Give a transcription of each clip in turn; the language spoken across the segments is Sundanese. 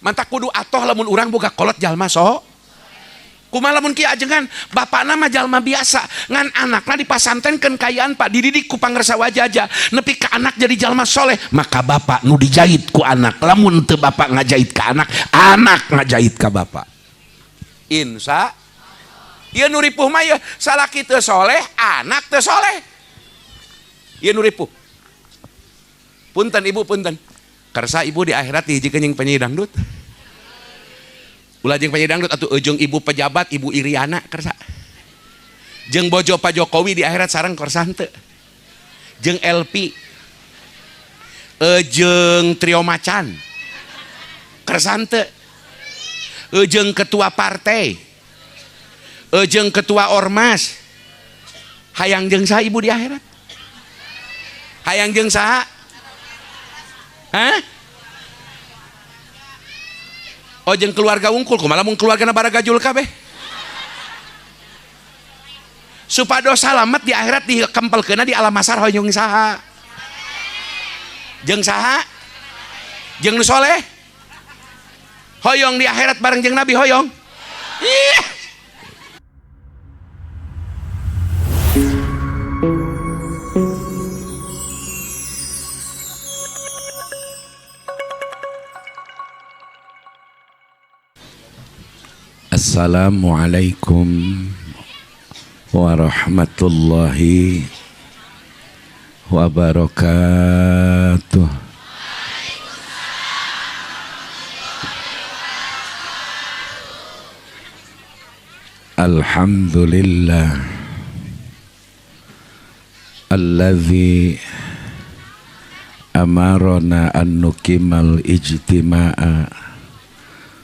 Mantak kudu atoh lamun urang boga kolot jalma so. Kumaha lamun kieu ajengan bapakna mah jalma biasa ngan anakna dipasantrenkeun kayaan Pak dididik ku pangersa wajaja nepi ka anak jadi jalma soleh maka bapak nu dijahit ku anak lamun teu bapak ngajahit ka anak, anak ngajahit ka bapak. Insya ieu nu ripuh mah ieu salaki teu soleh anak teu soleh. Ieu nu ripuh. Punten ibu punten. Kersa ibu di akhirat dihijikeun jeung penyanyi dangdut. Ulah jeung penyanyi dangdut atuh jeung ibu pejabat ibu Iriana kersa. Jeung bojo Pak Jokowi di akhirat sareng kersa henteu. Jeung LP. Jeung Trio Macan. Kersa henteu. Jeung ketua partai. Jeung ketua ormas. Hayang jeung saha ibu di akhirat? Hayang jeung saha? Hah? Oh jeung keluarga wungkul, kumaha lamun keluargana baragajul kabeh? Supados salamet di akhirat dikempelkeunna di alam masar hoyong saha? Jeung saha? Jeung nu soleh? Hoyong di akhirat bareng jeung Nabi hoyong? Ih. Assalamualaikum warahmatullahi wabarakatuh. Alhamdulillah alladzi amarana an nuqimal ijtima'a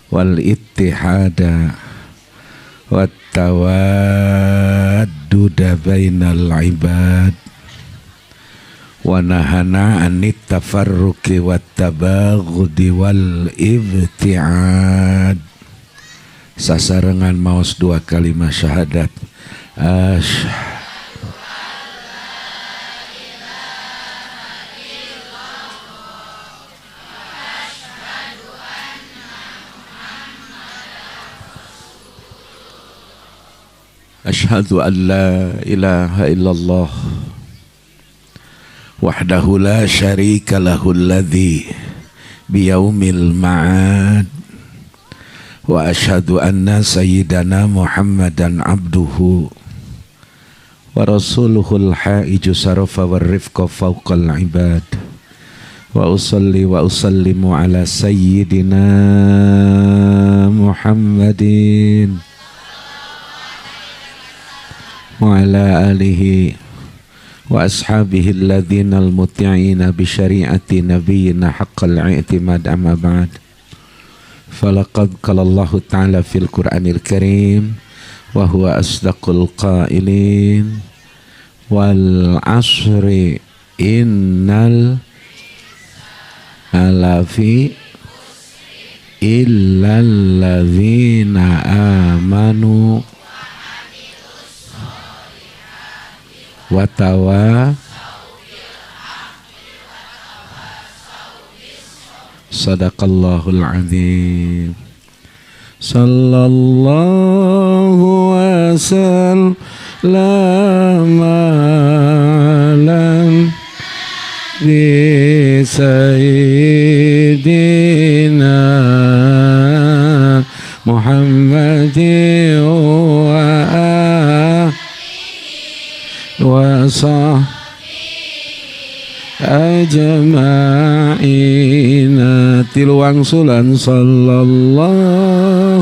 wal ittihada wat tawadduda bainal ibad wa nahana anit tafarruqi wat tabaghudi wal ibti'ad. Sasarengan maos dua kalimat syahadat. Asyhadu an la ilaha illallah wahdahu la syarika lahu alladhi biyaumil ma'ad wa asyhadu anna sayyidana Muhammadan abduhu wa rasuluhul haiju sarafa warrifqa fawqal ibad wa usalli wa usallimu ala sayyidina Muhammadin wa ala alihi wa ashabihi alladhina almuti'ina bi syari'ati nabiyyina haqqal i'timad amma ba'd. Falaqad qala Allahu ta'ala fil Qur'anil Karim wa huwa asdaqul qailin wal 'asri innal alafi illal ladzina amanu watawa sadaqallahul azim. Sallallahu wasallam ala sayyidina Muhammadin wa sahbihi ajma'ina. Tilu wangsulan sallallahu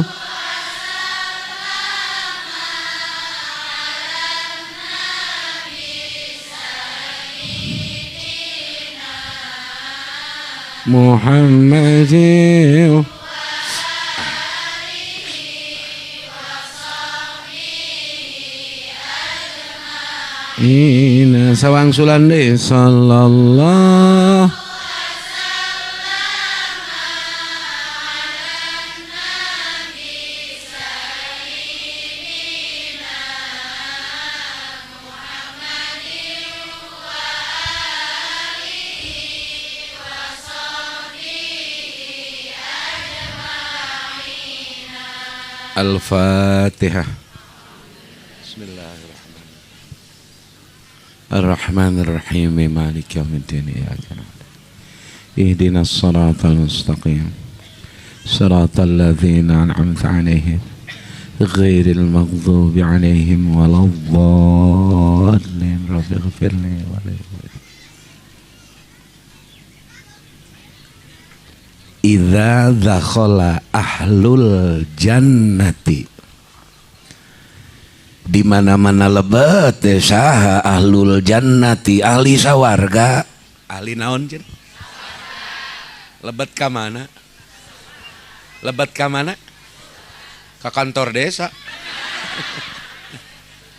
Muhammadin ina sawangsulan deui sallallahu Al-Fatihah. Bismillahirrahmanirrahim. Ar-Rahmanir-Rahim. Maliki yaumiddin. Iyyaka na'budu. Ihdinas siratal mustaqim. Siratal ladzina an'amta 'alaihim ghairil maghdubi 'alaihim waladdallin. Rabbighfirli wa li. Idza dakhala ahlul jannati, di mana-mana lebet teh saha ahlul jannati, ahli sawarga. Ahli naon cenah? Lebet ka mana? Lebet ka mana? Ka kantor desa.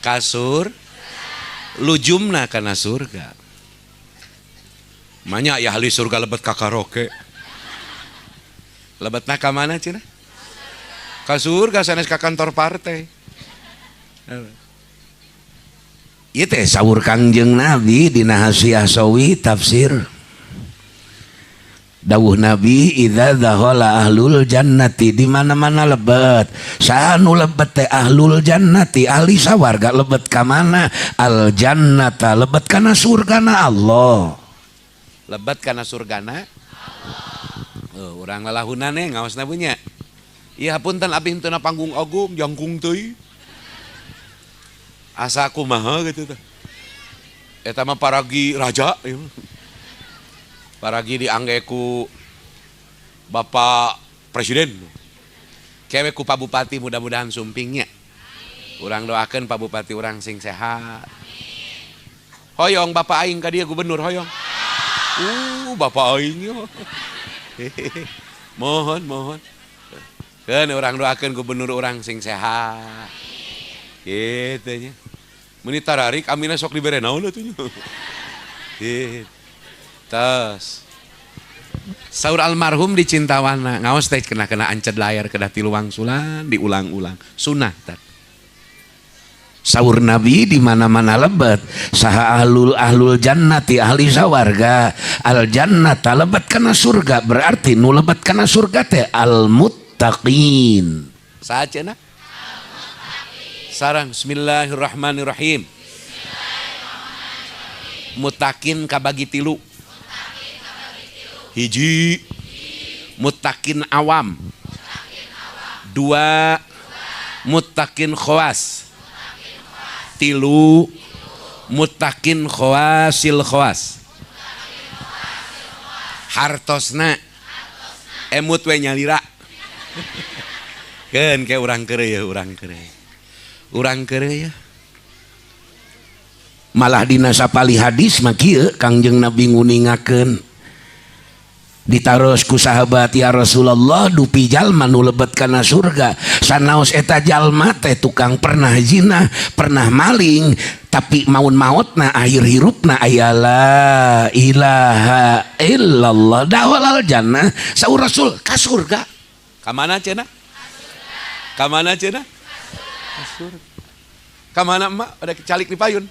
Kasur lujumna kana surga. Manya ya ahli surga lebet ka karaoke. Lebetna ka mana cenah? Ka surga sanes ka kantor partai. Ieu teh saur Kangjeng Nabi dina Hasiah Sawi tafsir. Dawuh Nabi idza dakhala ahlul jannati, di mana-mana lebet. Saha nu lebet teh ahlul jannati, ahli sawarga lebet ka mana? Al jannata, lebet kana surgana Allah. Lebet kana surgana? Oh, urang lalahunan eh ngaosna punya. Iya punten abdi henteu na panggung agung jangkung teuing. Asa kumaha gitu teh. Eta mah paragi raja ieu. Paragi diangge ku Bapak Presiden. Kewe ku Pak Bupati mudah-mudahan sumpingnya. Urang doakeun Pak Bupati urang sing sehat. Hoyong Bapak aing ka dieu gubernur hoyong. Bapak aing yo. Mohon, mohon. Keun urang doakeun gubernur urang sing sehat. Kitu nya. Meuni tararik amina sok dibere naon atuh nya. Kitu. Tos. Saur almarhum di Cintawana ngaos teh kena-kena anced layar kedah tilu wangsulan diulang-ulang. Sunah tah. Saur Nabi di mana-mana lebet saha ahlul ahlul jannati, ahli sawarga, al jannata lebet kana surga, berarti nu lebet kana surga teh al muttaqin. Saha cenah? Sarang bismillahirrahmanirrahim. Mutakin kabagi tilu. Hiji mutakin awam. Dua mutakin khawas. Tilu mutakin khawasil khawas. Hartosna emut we nyalira. Keun ke urang keureuh ya, urang keureuh. Urang keureuh ya. Malah dina sapali hadis mah kieu Kangjeng Nabi nguningakeun. Ditaros ku sahabat, ya Rasulullah, dupi jalma nu lebet kana surga sanaos eta jalma teh tukang pernah zina, pernah maling, tapi maun mautna akhir hirupna aya la ilaha illallah dawalal jannah. Saur Rasul ka surga. Ka mana cenah? Ka mana cenah? Ka surga. Ka mana emak? Ada calik di payun.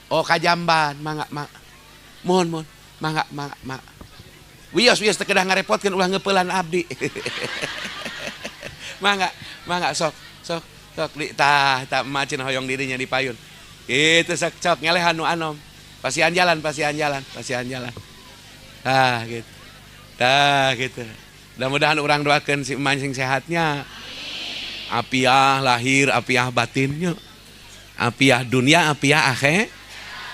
Oh ka jamban, mangga mak. Mohon mohon, mangga mangga mak. Wios wios teu kedah ngarepotkeun ulah ngeupelan abdi. Mangga, mangga sok, sok, sok di tah tah emak cenah hoyong dirinya di payun. Kitu sok sok ngelehan nu anom. Pasihan jalan, pasihan jalan, pasihan jalan. Tah gitu. Tah gitu. Mudah-mudahan urang doakeun si emak sing sehatnya. Apiah lahir, apiah batinnya. Apiah dunia, apiah akhir.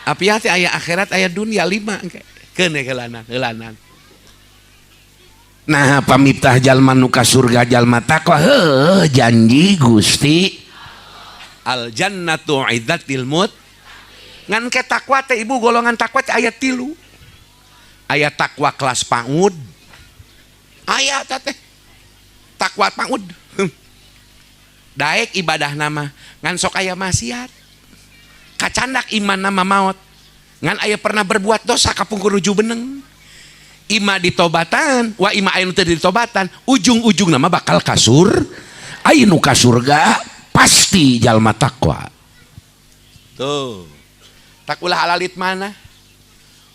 Apiah teh aya akhirat, aya dunia lima engke. Keun heulanan, heulanan. Nah pamitah jalma nu ka surga jalma takwa, heuh janji Gusti al jannatu idzatil mut. Ngan ke takwa teh ibu golongan takwa teh aya tilu. Aya takwa kelas PAUD. Aya teh takwa PAUD. Daek ibadah nama ngan sok aya maksiat. Kacandak iman nama maot. Ngan aya pernah berbuat dosa kapungkur nuju beneng. Ima ditobatan, wa ima aya nu teu ditobatan, ujung-ujung nama bakal kasur. Aya nu ka surga pasti jalma takwa. Tuh. Tak ulah alalit mana?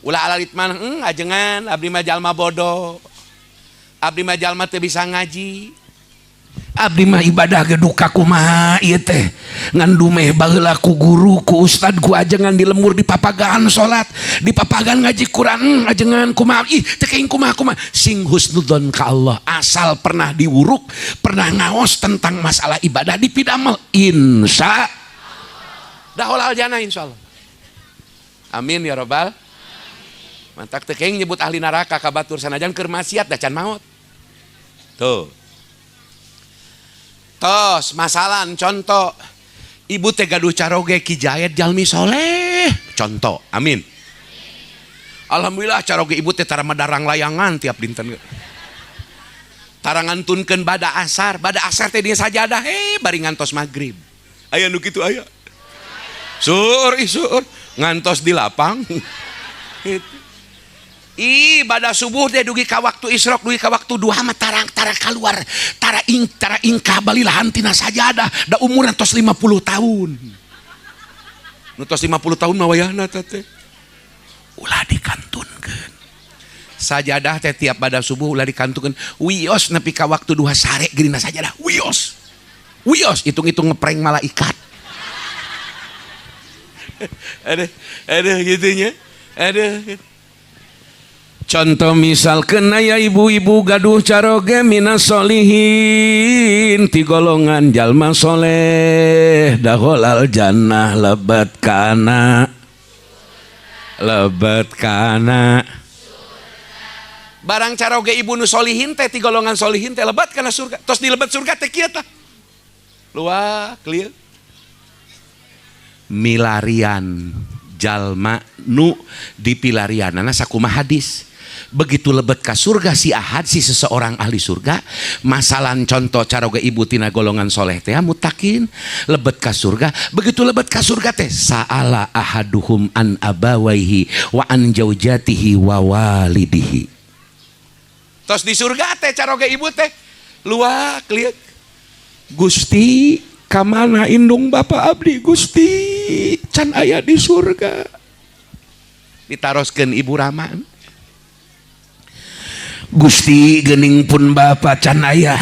Ulah alalit mana? Ajengan abdi mah jalma bodoh. Abdi mah jalma teu bisa ngaji. Abdi mah ibadah ge duka kumaha ieu teh, ngan dumeh baheula ku guru, ku ustad, ku ajengan di lembur dipapagaan salat, dipapagaan ngaji Quran. Ajengan kumaha ih teh, kenging kumaha kumaha. Sing husnudzon ka Allah. Asal pernah diwuruk, pernah ngaos tentang masalah ibadah, dipidamel, insya dakhalal jannah, insyaallah. Amin ya robbal. Mantak teu kenging nyebut ahli neraka ka batur, sanajan keur maksiat da can maot. Tuh. Tos masalah contoh, ibu teh gaduh caroge Ki Jaid jalmi soleh, contoh. Amin. Alhamdulillah, caroge ibu teh tara madarang layangan tiap dinten, tara ngantunkeun bada asar, bada asar teh dia sajadah bari ngantos maghrib. Aya nu kitu aya. Sur ih sur ngantos di lapang gitu. Ih, pada subuh deh dugi ka waktu isyrok, dugi ka waktu duha mah tarang tara keluar, tara ing tara ingkah balilahan tina sajadah. Da umur tos 50 tahun. Nu tos 50 tahun mah wayahna teh. Ulah dikantunkeun. Sajadah teh tiap pada subuh ulah dikantunkeun. Wios nepi ka waktu duha sare gerina sajadah. Wios. Wios hitung-hitung ngeprank malaikat. Ada gitunya. Ada. Contoh misal kena ya, ibu-ibu gaduh caroge minas solihin, ti golongan jalma soleh, dakhalal jannah, lebet kana barang caroge ibu nu solihin teh, ti golongan solihin teh, lebet kana surga. Tos dilebet surga teh kieu tah, luak lieu milarian jalma nu dipilarianana sakumaha hadis. Begitu lebet ka surga si ahad, si seseorang ahli surga, masalah contoh caroge ibu tina golongan soleh teh, mutakin, lebet ka surga. Begitu lebet ka surga teh, sa'ala ahaduhum an abawaihi wa an jaujatihi wa walidihi. Tos di surga teh caroge ibu teh luak lihat, "Gusti, kamana indung bapak abdi? Gusti, can aya di surga." Ditaroskeun ibu Rahman, "Gusti, gening pun bapak can aya,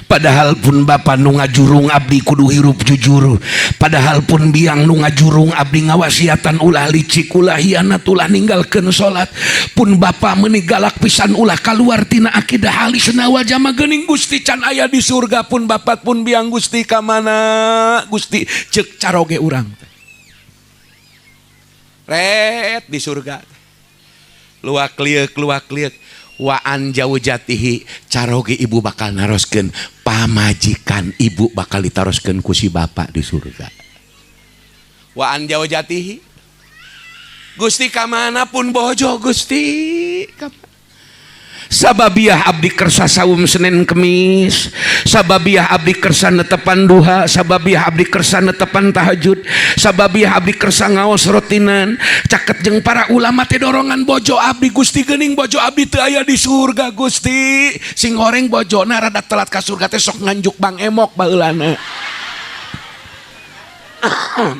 padahal pun bapak nu ngajurung abdi kudu hirup jujur, padahal pun biang nu ngajurung abdi ngawasiatan ulah licik, ulah hianat, ulah ninggalkeun salat. Pun bapak meuni galak pisan ulah keluar tina akidah ahli sunnah wal jamaah. Gening Gusti can aya di surga pun bapak, pun biang. Gusti, kamana Gusti?" Cek caroge urang ret di surga, luak lieuk luak lieuk. Wa an jaujatihi, caroge ibu bakal naroskeun pamajikan ibu, bakal ditaroskeun ku si bapak di surga. Wa an jaujatihi, "Gusti, kamana pun bojo? Gusti, kamana? Sababiah abdi kersa saum Senin Kemis, sababiah abdi kersa netepan duha, sababiah abdi kersa netepan tahajud, sababiah abdi kersa ngaos rotinan caket jeung para ulama teh dorongan bojo abdi. Gusti, geuning bojo abdi teu aya di surga. Gusti." Sing goreng bojona rada telat ka surga teh, sok nganjuk Bang Emok baheulana.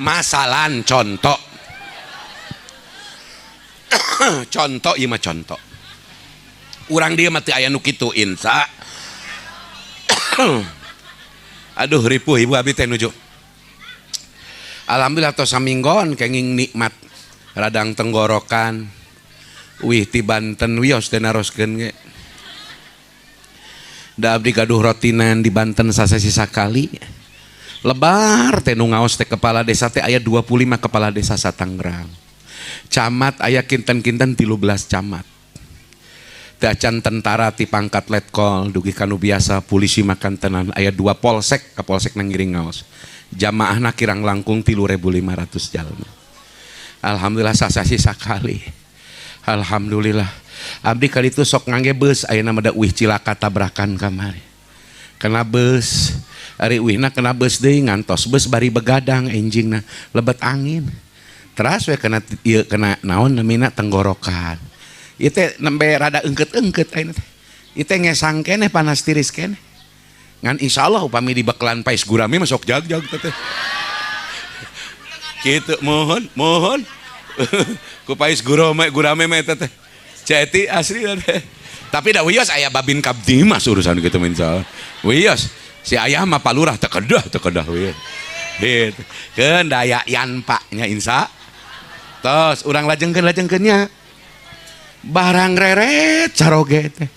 Masalan contoh, contoh ieu mah, contoh urang dia mah teu aya nu kitu, insya. Aduh, ripuh ibu abi teh nuju. Alhamdulillah, tos saminggon kenging nikmat radang tenggorokan. Wih, ti Banten wios teh naroskeun ge. Da abdi gaduh rotinan di Banten sasasi sakali. Lebar teh nu ngaos teh kepala desa teh aya 25 kepala desa sa Tangerang. Camat aya kinten-kinten 13 camat. Teu acan tentara ti pangkat letkol dugi kanu biasa, polisi makan tenan aya dua polsek, ka polsek ngiring ngaos. Jamaahna kirang langkung 3.500 jalma. Alhamdulillah, sasasi sakali. Alhamdulillah. Abdi kali itu sok ngangge bus, ayeuna mah da uih cilaka tabrakan kamari. Kena bus, ari uihna kena bus deui, ngantos bus bari begadang, enjingna lebet angin. Teras we kena ieu, kena naon namina, tenggorokan. Ieu teh nembe rada eungkeut-eungkeut ayeuna teh. Ieu teh ngesang keneh, panas tiris keneh. Ngan insyaallah upami dibekelan pais gurami mah sok jag-jag teh. Kitu, mohon, mohon. Ku pais gurame gurame mah eta teh. Ceti asli teh. Tapi da wios aya Babin Kamtibmas urusan gitu insyaallah. Wios. Si ayah mah palurah teu kedah teu kedah we. Gitu. Keun daya yanpa nya insya. Tos urang lajengkeun lajengkeun nya. Barang reret caroge teh.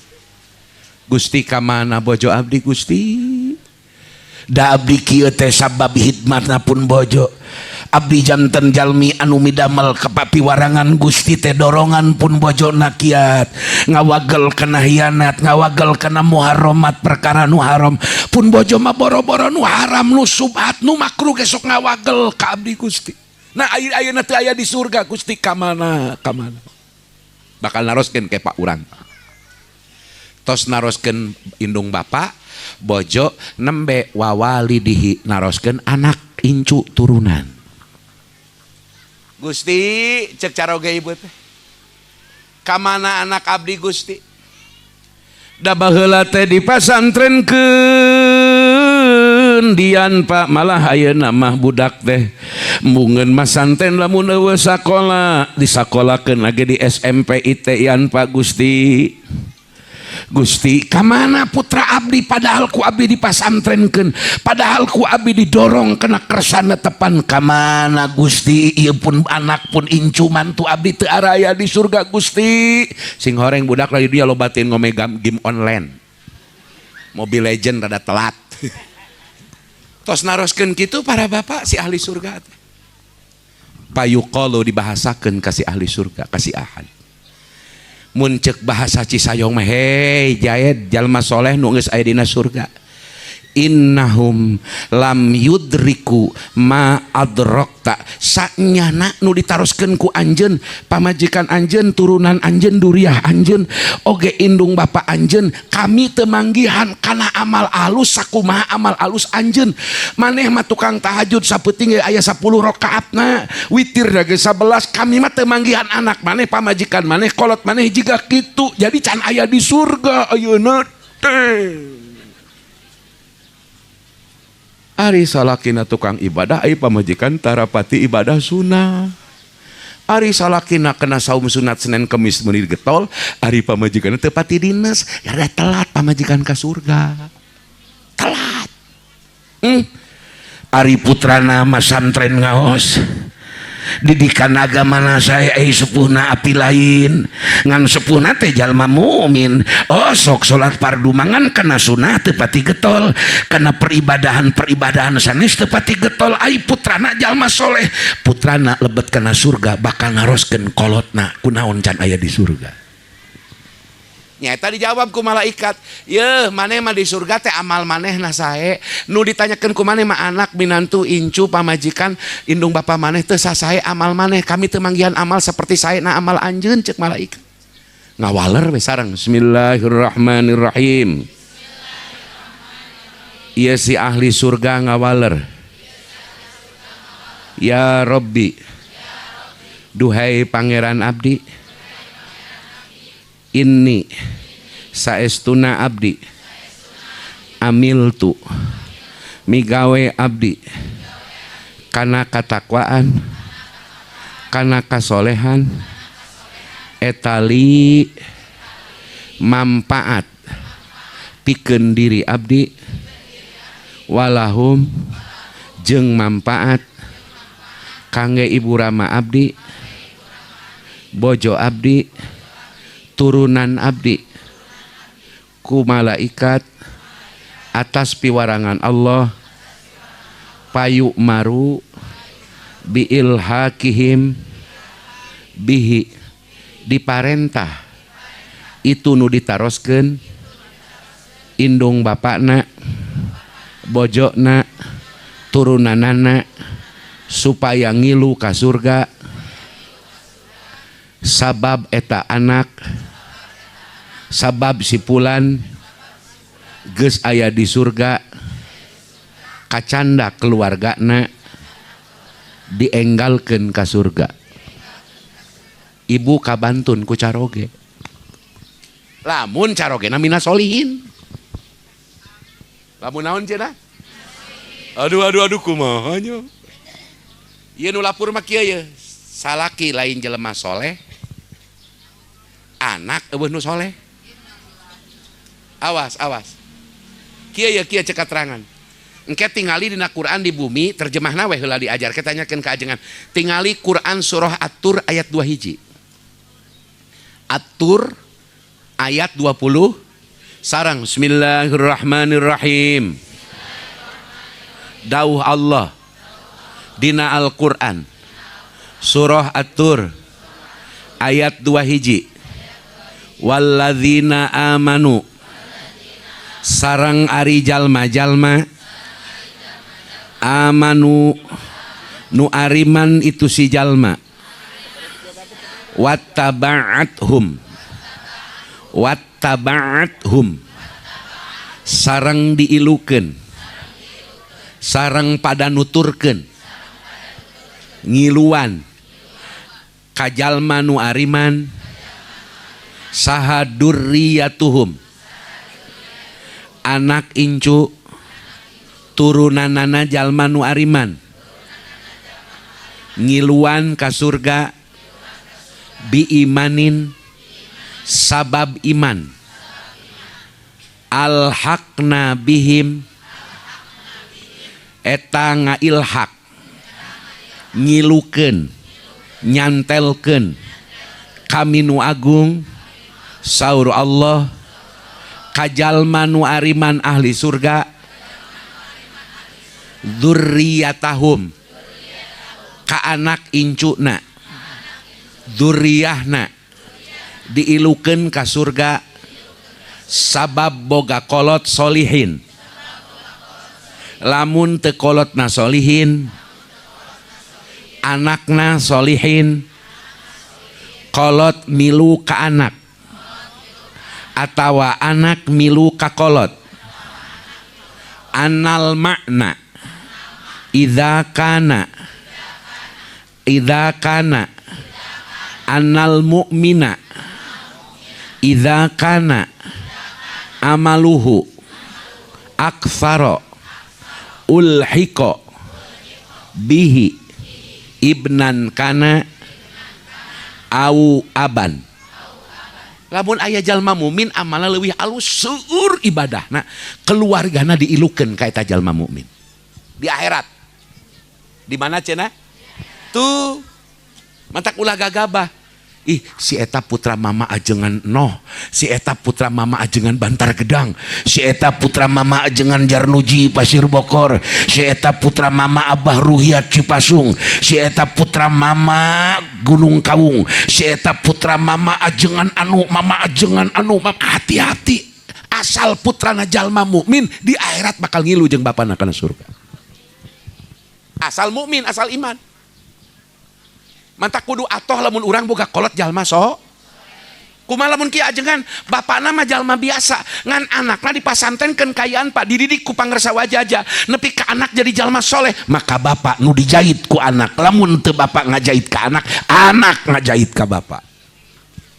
Gusti ka mana bojo abdi Gusti? Da abdi kieu teh sabab hikmatna pun bojo. Abdi janten jalmi anu midamel kapapiwarangan Gusti teh dorongan pun bojona kiat ngawagel kana hianat, ngawagel kana muharramat, perkara nu haram pun bojo mah boro-boro nu haram, nu subhat, nu makruh ge sok ngawagel ka abdi Gusti. Nah ayeuna teu aya di surga Gusti, ka mana ka mana? Bakal naroskeun ke Pak urang. Tos naroskeun indung bapa, bojo, nembe wawalidihi naroskeun anak incu turunan. Gusti cek caroge ibu teh. Ka mana anak abdi Gusti? Da baheula teh dipasantrenkeun dian Pak, malah ayeuna mah budak teh embungeun masanten lamun eueuh sakola disakolakeun lagi di SMP IT yan Pak. Gusti, Gusti, kamana putra abdi? Padahal ku abdi dipasantrenkeun, padahal ku abdi didorong kena kersana tepan. Kamana Gusti ieu pun anak, pun incu, mantu abdi teu araya di surga Gusti? Sing horeng budak lagi dia lobatin ngome game online Mobile Legend, rada telat. Tos naroskeun kitu para bapak, si ahli surga teh payuqalu dibahasakeun ka si ahli surga, ka si ahad, mun ceuk bahasa Cisayong mah, hei Jaed, jalma soleh nu geus aya dina surga, innahum lam yudriku ma adrokta, sanyana nu ditaroskeun ku anjeun, pamajikan anjeun, turunan anjeun, duriah anjeun oge indung bapa anjeun, kami teu manggihan kana amal alus sakumaha amal alus anjeun. Maneh mah tukang tahajud sapeuting ge aya 10 rakaatna, witir ge 11, kami mah teu manggihan anak maneh, pamajikan maneh, kolot maneh jiga kitu, jadi can aya di surga ayeuna teh. Ari salakina tukang ibadah, ari pamajikan tarapati ibadah sunnah. Ari salakina kena saum sunat Senin Kemis meuni getol, ari pamajikan teu pati dinas, ya telat pamajikan ka surga. Telat. Ari putrana masantren ngaos didikan agama saya, sepuhna api lain, ngan sepuhna teh jalma mukmin. Oh sok salat fardu mangan kana sunah teu pati getol, kana peribadahan peribadahan sanes teu pati getol. Ai putrana jalma soleh, putrana lebet kana surga, bakal naroskeun kolotna kunaon can aya di surga. Nyata dijawab ku malaikat, yeuh maneh mah di surga teh amal maneh na sae, nu ditanyakeun ku maneh mah anak, minantu, incu, pamajikan, indung bapa maneh teu sasae amal maneh, kami teu manggihan amal seperti sae na amal anjeun, cek malaikat. Ngawaler we sareng bismillahirrahmanirrahim. Ieu si ahli surga ngawaler, ya Rabbi, duhai pangeran abdi, inni saestuna abdi, amiltu migawe abdi kana katakwaan kana kasolehan etali manfaat pikeun diri abdi walahum jeung manfaat kangge ibu rama abdi, bojo abdi, turunan abdi. Ku malaikat atas piwarangan Allah payu maru biilhakihim bihi diparentah itu nu ditaroskeun indung bapakna, bojona, turunanana supaya ngilu ka surga sabab eta anak, sabab si pulan geus aya di surga, kacanda keluargana dienggalkeun ka surga. Ibu kabantun ku caroge lamun carogena mina solihin, lamun naon cenah, aduh aduh aduh kumaha nya ieu nu lapur mah kieu ye, salaki lain jelema soleh, anak eueuh nu soleh. Awas awas. Kieu ya, kieu cek katerangan. Engke tingali dina Quran di bumi terjemahna we heula diajar. Kita tanyakeun ka ajengan. Tingali Quran surah At-Tur ayat 2 hiji. At-Tur ayat 20 sarang. Bismillahirrahmanirrahim. Dawuh Allah dina Al-Quran surah At-Tur ayat 2 hiji, walladzina amanu sarang ari jalma-jalma, amanu nu ariman itu si jalma, wattaba'athum, wattaba'athum sarang diilukeun, sarang pada nuturkeun, ngiluan ka jalma nu ariman, saha, dzurriyatuhum anak incu turunanana jalma nu ariman, ngiluan ka surga, biimanin sabab iman, alhaqna bihim eta ngailhak, ngilukeun, nyantelkeun kami nu agung. Saur Allah kajalma nu ariman ahli surga, dzurriyatahum ka anak incuna, dzurriyahna diilukeun ka surga sabab boga kolot solihin. Lamun teu kolotna solihin, anakna solihin, kolot milu ka anak atawa anak milu ka kolot. Anal makna idza kana, idza kana anal mu'mina idza kana amaluhu aktsara ulhiqa bihi ibnan kana au aban. Lamun aya jalma mukmin amalna leuwih alus, seueur ibadahna, keluargana diilukeun ka eta jalma mukmin di akhirat. Di mana cenah tuh? Mantak ulah gagabah, "Ih, si eta putra mama ajengan noh, si eta putra mama ajengan Bantar Gedang, si eta putra mama ajengan Jarnuji Pasir Bokor, si eta putra mama Abah Ruhiat Cipasung, si eta putra mama Gunung Kawung, si eta putra mama ajengan anu, mama ajengan anu." Hati-hati, asal putrana jalma mukmin di akhirat bakal ngilu jeung bapana kana surga, asal mukmin, asal iman. Mantak kudu atoh lamun urang boga kolot jalma so. Kumaha lamun kieu ajengan, bapakna mah jalma biasa ngan anakna dipasantrenkeun kayaan Pak, dididik ku pangersa wajaja nepi ka anak jadi jalma soleh. Maka bapak nu dijahit ku anak. Lamun teu bapak ngajahit ka anak, anak ngajahit ka bapak.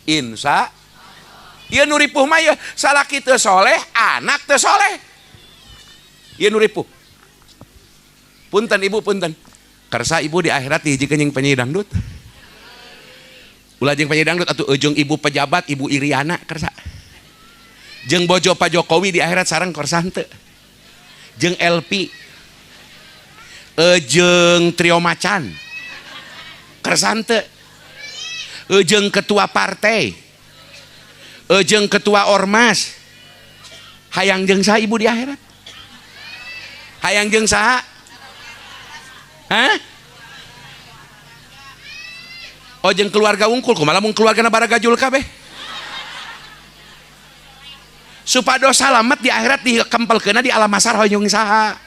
Insya. Ieu nu ripuh mah ieu, salaki teu soleh, anak teu soleh, ieu nu ripuh. Punten, Ibu, punten. Kersa Ibu di akhirat dihijikeun jeung penyanyi dangdut? Ulah jeung penyanyi dangdut atuh, jeung ibu pejabat, Ibu Iriana, kersa? Jeung bojo Pak Jokowi di akhirat sareng, kersa henteu? Jeung LP, jeung Trio Macan, kersa henteu? Jeung ketua partai, jeung ketua ormas, hayang jeung saha Ibu di akhirat? Hayang jeung saha? Hah? Oh, jeung keluarga wungkul. Kumaha lamun keluargana baragajul kabeh? Supados salamet di akhirat dikempelkeunna di alam mahsyar, hoyong saha?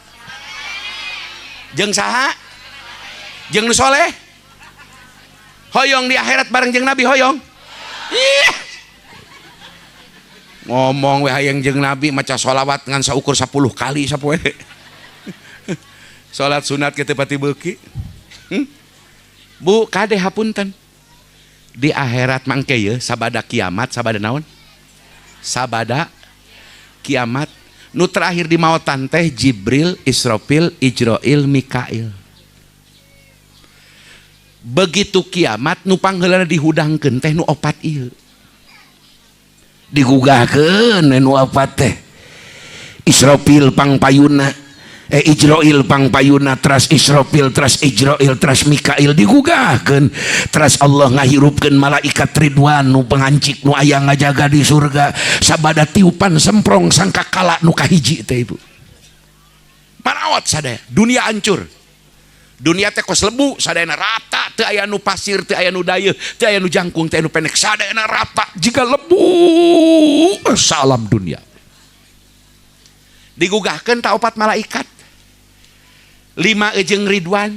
Jeung saha? Jeung nu soleh? Hoyong di akhirat bareng jeung Nabi, hoyong? Ih. Ngomong we hayang jeung Nabi, maca sholawat ngan saukur 10 kali sapoe. Salat sunat kita pati beuki. Bu, kade, hapunten. Di akhirat mangke ye sabada kiamat, sabada naon? Sabada kiamat. Nu terakhir di maotan teh Jibril, Israfil, Ijroil, Mikail. Begitu kiamat nu pangheulana dihudangkeun teh nu opat ieu. Digugahkeun nu opat teh. Israfil pangpayuna, eh, Ijroil pangpayuna, teras Israfil, teras Ijroil, teras Mikail digugahkeun. Teras Allah ngahirupkeun malaikat Ridwan nu pengancik nu aya ngajaga di surga. Sabada tiupan semprong sangkakala nu kahiji teh, Ibu, marawat sadaya dunia, hancur dunia teh kos lebu sadayana, rata, teu aya nu pasir, teu aya nu dayeuh, teu aya nu jangkung, teu aya nu pendek, sadayana rata jiga lebu salam dunia. Digugahkeun ta opat malaikat, lima jeung Ridwan,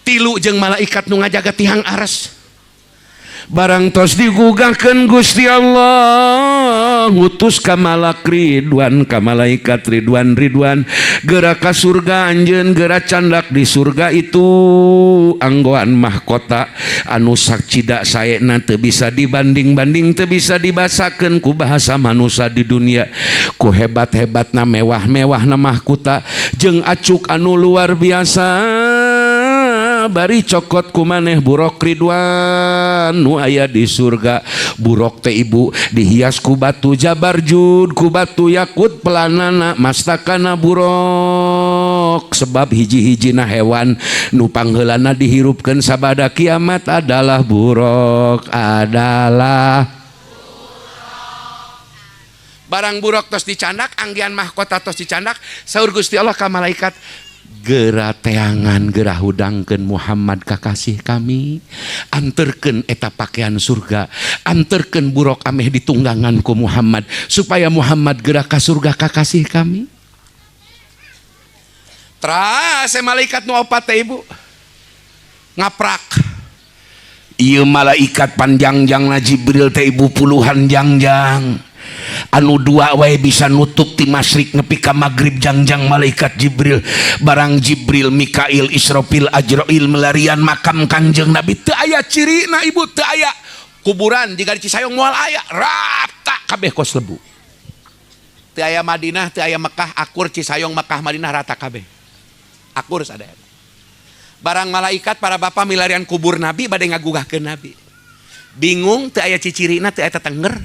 tilu jeung malaikat nu ngajaga tihang aras. Barang tos digugahkeun, Gusti Allah ngutus ka malak Ridwan, ka malaikat Ridwan, "Ridwan, geura ka surga anjeun, geura candak di surga itu anggoan mahkota anu sakcida saena teu bisa dibanding-banding, teu bisa dibasakeun ku bahasa manusia di dunia, ku hebat-hebatna, mewah-mewahna mahkota jeung acuk anu luar biasa. Bari cokot ku maneh burok Ridwan nu aya di surga." Burok teh, Ibu, dihias ku batu jabarjud, ku batu yakut pelanana, mastakana burok, sebab hiji-hijina hewan nu pangheulana dihirupkeun sabada kiamat adalah burok, adalah Barang buruk tos dicandak, anggian mahkota tos dicandak, saur Gusti Allah ka malaikat, "Gera teangan, gera hudangkeun Muhammad kakasih kami, anterkeun eta pakaian surga, anterkeun buruk ameh ditunggangan ku Muhammad supaya Muhammad gera ka surga kakasih kami." Teras malaikat nu opat teh, Ibu, ngaprak. Ieu malaikat panjangjangna Jibril teh, Ibu, puluhan jangjang, anu dua wae bisa nutup ti masyrik nepi ka maghrib jangjang malaikat Jibril. Barang Jibril, Mikail, Israfil, Ajrail melarian makam Kangjeng Nabi, teu aya cirina, Ibu, teu aya kuburan jiga di Cisayong, moal aya, rata kabeh kos lebu. Teu aya Madinah, teu aya Mekah, akur Cisayong, Mekah, Madinah rata kabeh, akur sadaya. Barang malaikat, para bapak, milarian kubur Nabi bade ngagugahkeun Nabi, bingung, teu aya cicirina, teu aya tetengger.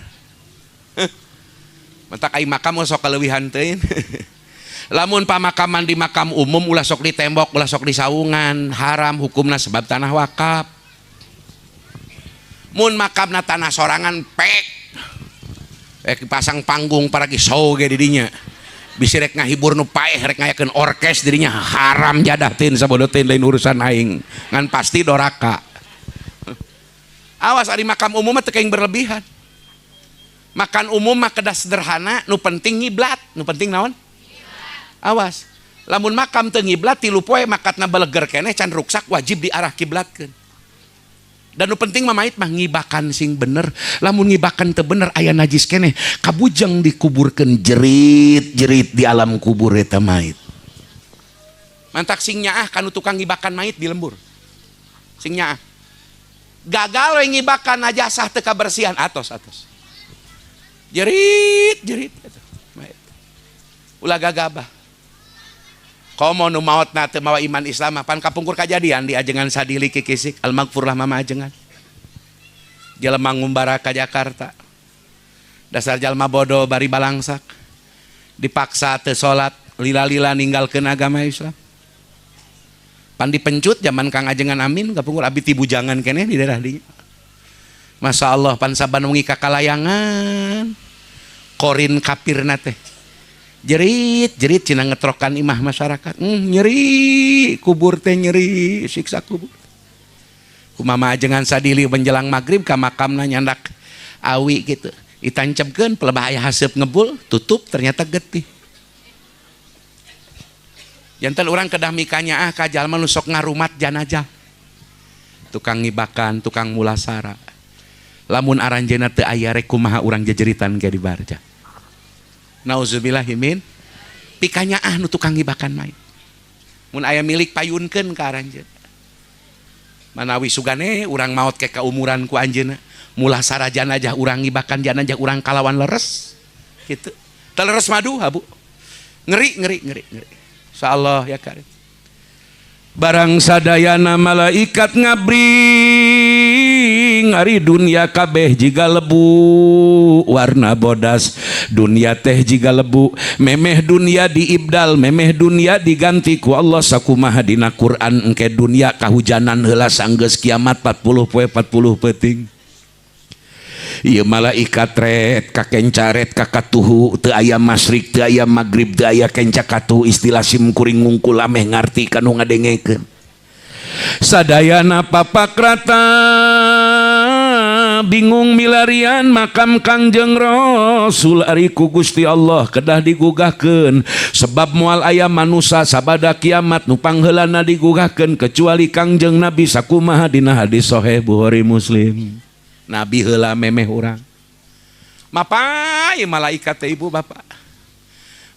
Matak ai makam sok kaleuwihan teuing. Lamun pamakaman di makam umum, ulah sok di tembok, ulah sok di saungan, haram hukumna sebab tanah wakaf. Mun makamna tanah sorangan, pek pasang panggung paragi show ge didinya, bisi rek ngahibur nu paeh, rek ngayakeun orkes dirinya, haram jadah tin sabodo tin, lain urusan aing, ngan pasti doraka. Awas, ari makam umum mah teu berlebihan. Makan umum mah kedah sederhana, nu penting ngiblat. Nu penting naon? Awas, lamun makam teu ngiblat 3 poe makatna beleger keneh, can ruksak, wajib diarah kiblatkeun. Dan nu penting mah mait mah ngibakan sing bener. Lamun ngibakan teu bener, aya najis keneh, kabujeng dikuburkeun, jerit jerit di alam kubur eta mait. Mantak sing nyaah kanu tukang ngibakan mait di lembur, sing nyaah. Gagal we ngibakan, najasah, teu kabersihan, atos atos, jerit jerit mait. Ulah gagabah, komo nu maotna teu mawa iman Islam. Pan kapungkur kajadian di ajengan Sadili Kikisik, almaghfurlah mama ajengan, jelema ngumbara ka Jakarta, dasar jalma bodoh bari balangsak, dipaksa teu salat, lila-lila ninggalkeun agama Islam, pan dipencut zaman Kang Ajengan Amin. Kapungkur abi ti bujangan keneh di daerah dinya. Masya Allah, pan saban wengi kakalayangan korin kapirna teh jerit jerit cina ngetrokan imah masyarakat, nyeri kubur teh, nyeri siksa kubur. Kumama ajengan Sadili menjelang maghrib ka makamna, nyandak awi gitu, ditancapkeun, pelebah aya haseup ngebul, tutup, ternyata getih. Jantan urang kedah mikanyaah ka jalma nu sok ngarumat janajah, tukang ngibakan, tukang mulasara. Lamun aranjeuna teu aya, rek kumaha urang jejeritan ke di barja? Nauzubillahimin. Pikanyaah nu tukang ngibakan mait. Mun aya milik, payunkeun ka aranjeun, manawi sugane urang maot ke kaumuran ku anjeunna mulasara janajah urang, ngibakan janajah urang kalawan leres gitu. Teu leres madu habu, ngeri ngeri ngeri ngeri. Insyaallah ya karim. Barang sadayana malaikat ngabring. Aing, ari dunia kabeh jiga lebu warna bodas. Dunia teh jiga lebu, memeh dunia diibdal, memeh dunia diganti ku Allah, sakumaha dina Quran. Engke dunia kahujanan heula sanggeus kiamat 40 poe 40 peuting. Ieu malaikat ret kakencaret kakatuhu, teu aya masyrik, teu aya magrib, teu aya kenca katuhu. Istilah sim kuring ngungkul ameh ngarti kanu ngadengekeun sadayana. Papakrata bingung milarian makam Kangjeng Rasul. Ari ku Gusti Allah kedah digugahkeun, sebab moal aya manusa sabada kiamat nu pangheulana digugahkeun kecuali Kangjeng Nabi, sakumaha dina hadis sahih Bukhari Muslim. Nabi heula memeh urang. Mapai malaikat teh, ibu bapak,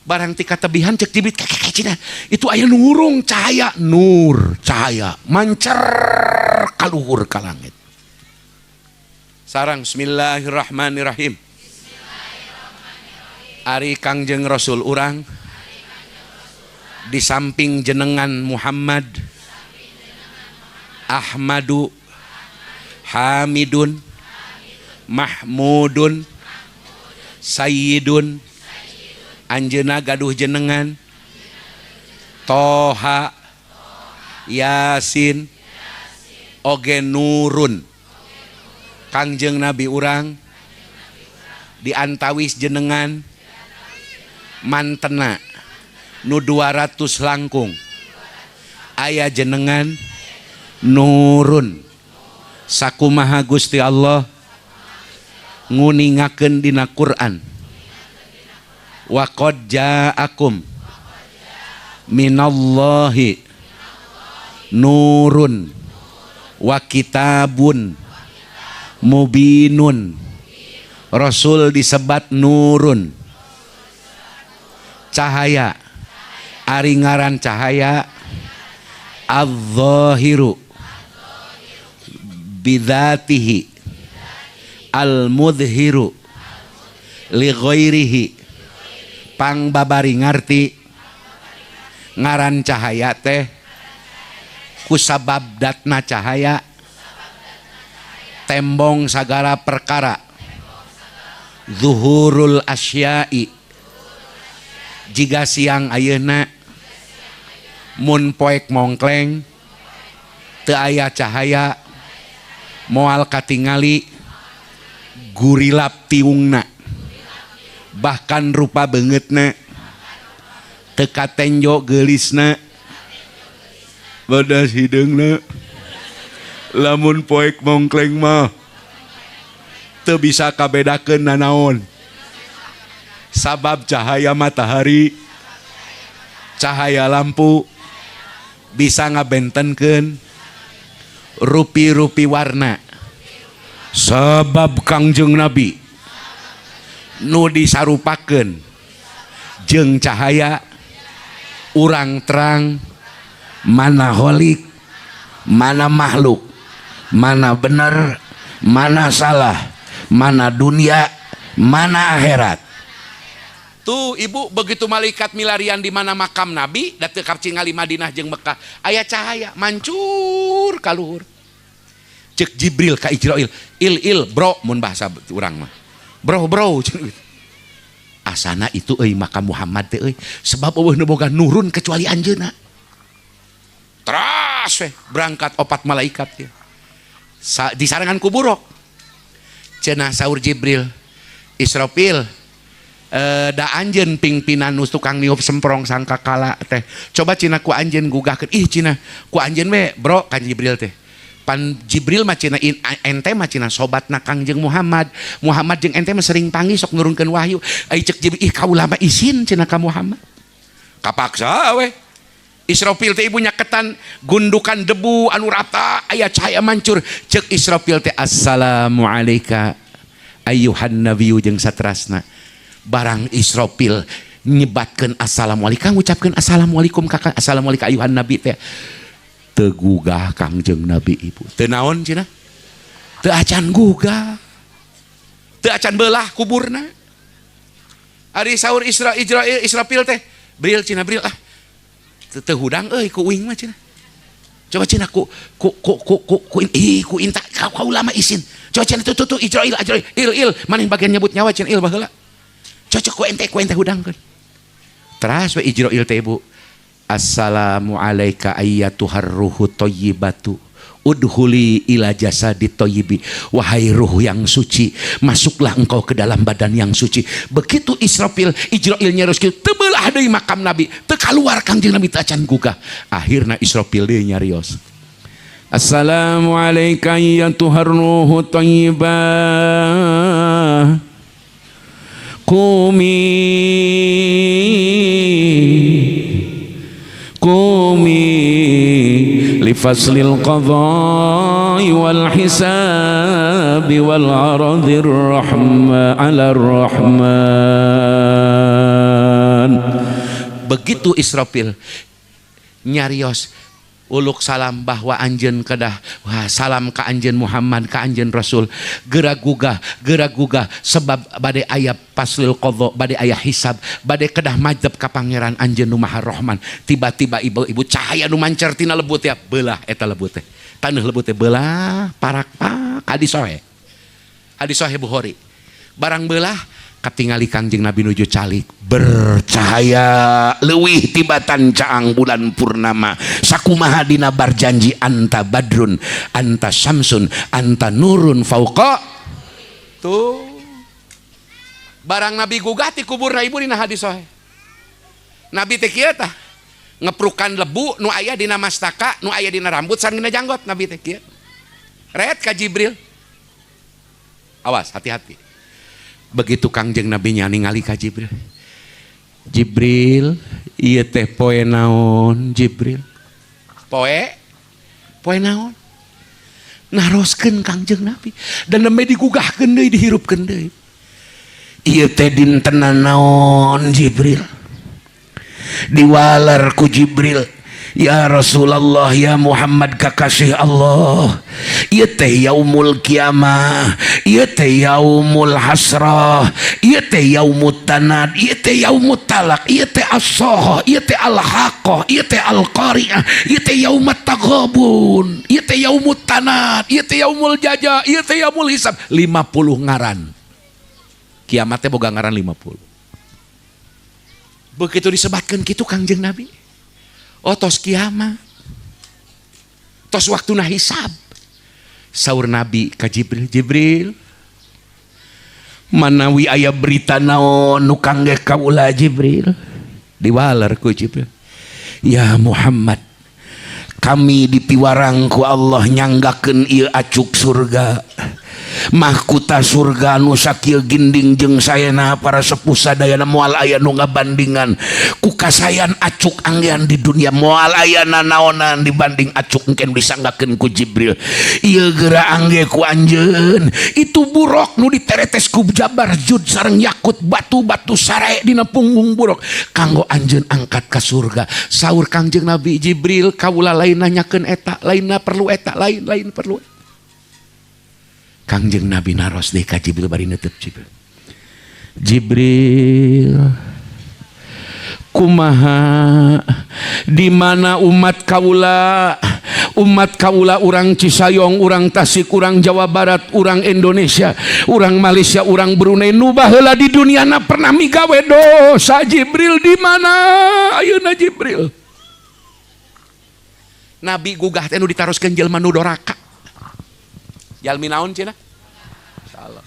barang tika tebihan, cek Jibril, "Kakek cina itu aya nurung cahaya, nur cahaya mancar kaluhur ka langit." Sarang bismillahirrahmanirrahim. Ari Kangjeng Rasul urang di samping jenengan Muhammad, Ahmadu, Hamidun, Mahmudun, Sayyidun. Anjeuna gaduh jenengan Toha, Yasin, oge Nurun. Kangjeng Nabi urang diantawis jenengan mantena nu 200 langkung aya jenengan Nurun, sakumaha Gusti Allah nguningakeun dina Quran, wa qad ja'akum minallahi nurun wa kitabun mubinun. Rasul disebat nurun, cahaya. Ari ngaran cahaya az-zahiru bidzatihi al-mudhiru li ghairihi. Pang babari ngarti, ngaran cahaya teh kusabab datna cahaya tembong sagala perkara, zuhurul asyai. Jiga siang ayeuna, mun poek mongkleng teu aya cahaya, moal katingali gurilap tiungna, bahkan rupa beungeutna teu katenjo, geulisna, bodas hideungna. Lamun poek mongkleng mah teu bisa kabedakeun nanaon, sabab cahaya matahari, cahaya lampu bisa ngabentenkeun rupi-rupi warna. Sebab Kangjeng Nabi nu disarupakeun jeung cahaya, urang terang mana holik, mana makhluk, mana benar, mana salah, mana dunia, mana akhirat. Tuh, ibu, begitu malaikat milarian di mana makam Nabi, da teu katingali Madinah jeung Mekah, aya cahaya mancur kaluhur. Cek Jibril ka Ijrail, "Il, il, bro," mun bahasa urang mah bro, bro, asana itu euy makam Muhammad teh euy, sebab euweuh nu boga nurun kecuali anjeunna. Teras we berangkat opat malaikat ya. Disarengan ku buruk. Cenah saur Jibril, "Israfil, da anjeun pingpinan nu tukang niup semprong sangkakala teh. Coba cina ku anjeun gugahkeun." "Ih," cenah, "ku anjeun we, bro," kan Jibril teh. Pan Jibril mah cenah ente mah cenah sobatna Kangjeng Muhammad. Muhammad jeung ente mah sering panggih, sok nurunkeun wahyu. Ai cek Jibril, "Ih, kaula mah isin," cenah ka Muhammad. Kapaksa we Israfil teh, ibu, nyaketan gundukan debu anu rata, aya cahaya mancur. Cek Israfil teh, "Assalamualaikum ayyuhan nabiyyu," jeung satrasna. Barang Israfil nyebatkeun assalamualaikum, ngucapkeun assalamualaikum kakak, assalamualaikum ayuhan nabi teh, teu gugah Kangjeng Nabi, ibu. Teu naon cenah, teu acan gugah, teu acan belah kuburna. Ari saur Isra Ijrail Israfil teh, "Bril," cenah, "Bril, ah teu hudang euy ku uing mah," cenah. Coba cenah ku ku ku ku ku ku ih ku inta kau kau lama isin. Coba cenah tuh tuh tuh Ijrail Ajrail il il maneh bagian nyebut nyawa cenah il baheula. Cocok ku ente hudangkeun. Teras we Ijrail teh, Ibu. Assalamu alayka ayyatuhar ruhu thayyibatu. Udkhuli ila jasadi thayyibi. Wahai ruh yang suci, masuklah engkau ke dalam badan yang suci. Begitu Israfil, Ijrail nyarios kitu, teu beulah deui makam Nabi, teu kaluar Kangjeng Nabi teu acan gugah. Akhirna Israfil deui nyarios. Assalamu alayka ayyatuhar ruhu thayyibah. Qumi qumi lifaslil qadai wal hisabi wal aradir rahma ala rahman. Begitu Israfil nyarios uluk salam bahwa anjeun kedah, wah, salam ka anjeun Muhammad, ka anjeun Rasul, geura gugah, geura gugah, sebab bade aya faslil qadha, bade aya hisab, bade kedah madep ka pangeran anjeun nu Maha Rahman. Tiba-tiba, ibu-ibu, cahaya nu mancer tina lebut ya beulah eta lebut teh, taneuh lebut teh beulah parak pak. Hadis sahih, hadis sahih Bukhari. Barang beulah, katingali Kangjeng Nabi nuju calik, bercahaya leuwih tibatan caang bulan purnama, sakumaha dina barjanji anta badrun anta syamsun anta nurun fauqa. Tuh, barang Nabi gugah ti kuburna, Ibu, dina hadis sahih, Nabi teh kieu tah, ngeprukan lebu nu aya dina mastaka, nu aya dina rambut sareng dina janggot. Nabi teh kieu ret ka Jibril, awas, hati-hati. Begitu Kangjeng Nabi ningali ka Jibril, Jibril, ieu teh poe naon? Jibril, poe poe naon? Naroskeun Kangjeng Nabi dan nembe digugahkeun deui, dihirupkeun deui. Ieu teh dintenan naon, Jibril? Diwaler ku Jibril, ya Rasulullah, ya Muhammad, kakasih Allah, ieu teh yaumul kiamah, ieu teh yaumul hasrah, ieu teh yaumut tanad, ieu teh yaumut talak, ieu teh as-sohah, ieu teh al-haqqah, ieu teh al-qari'ah, ieu teh yaumat taghabun, ieu teh yaumut tanad, ieu teh yaumul jaza, ieu teh yaumul hisab. 50 ngaran kiamat teh boga ngaran 50. Begitu disebatkan kitu Kangjeng Nabi, oh, tos kiamat, tos waktuna hisab. Saur Nabi ka Jibril, Jibril, manawi aya berita naon nu kangge kaula, Jibril? Diwaler ku Jibril, ya Muhammad, kami dipiwarang ku Allah nyanggakeun ieu acuk surga, mahkuta surga nu sakieu ginding jeung saena. Para sepuh sadayana, moal aya nu ngabandingan ku kasayan acuk anggean di dunia, moal aya nanaonan dibanding acuk engken disanggakeun ku Jibril. Ieu geura angge ku anjeun itu buruk nu diteretes ku jabarjud sareng yakut, batu-batu sare dina punggung buruk, kanggo anjeun angkat ka surga. Saur Kangjeng Nabi, Jibril, kaula lain nanyakeun eta, lainna perlu eta, lain lain perlu. Kangjeng Nabi naros deui ka Jibril bari neuteub Jibril, Jibril, kumaha, di mana umat kaula, umat kaula, urang Cisayong, urang Tasik, urang Jawa Barat, urang Indonesia, urang Malaysia, urang Brunei, nu baheula di duniana pernah migawe dosa? Jibril, di mana ayeuna, Jibril? Nabi gugah teh nu ditaroskeun jelema nu doraka. Jalmi naon cenah? Insyaallah.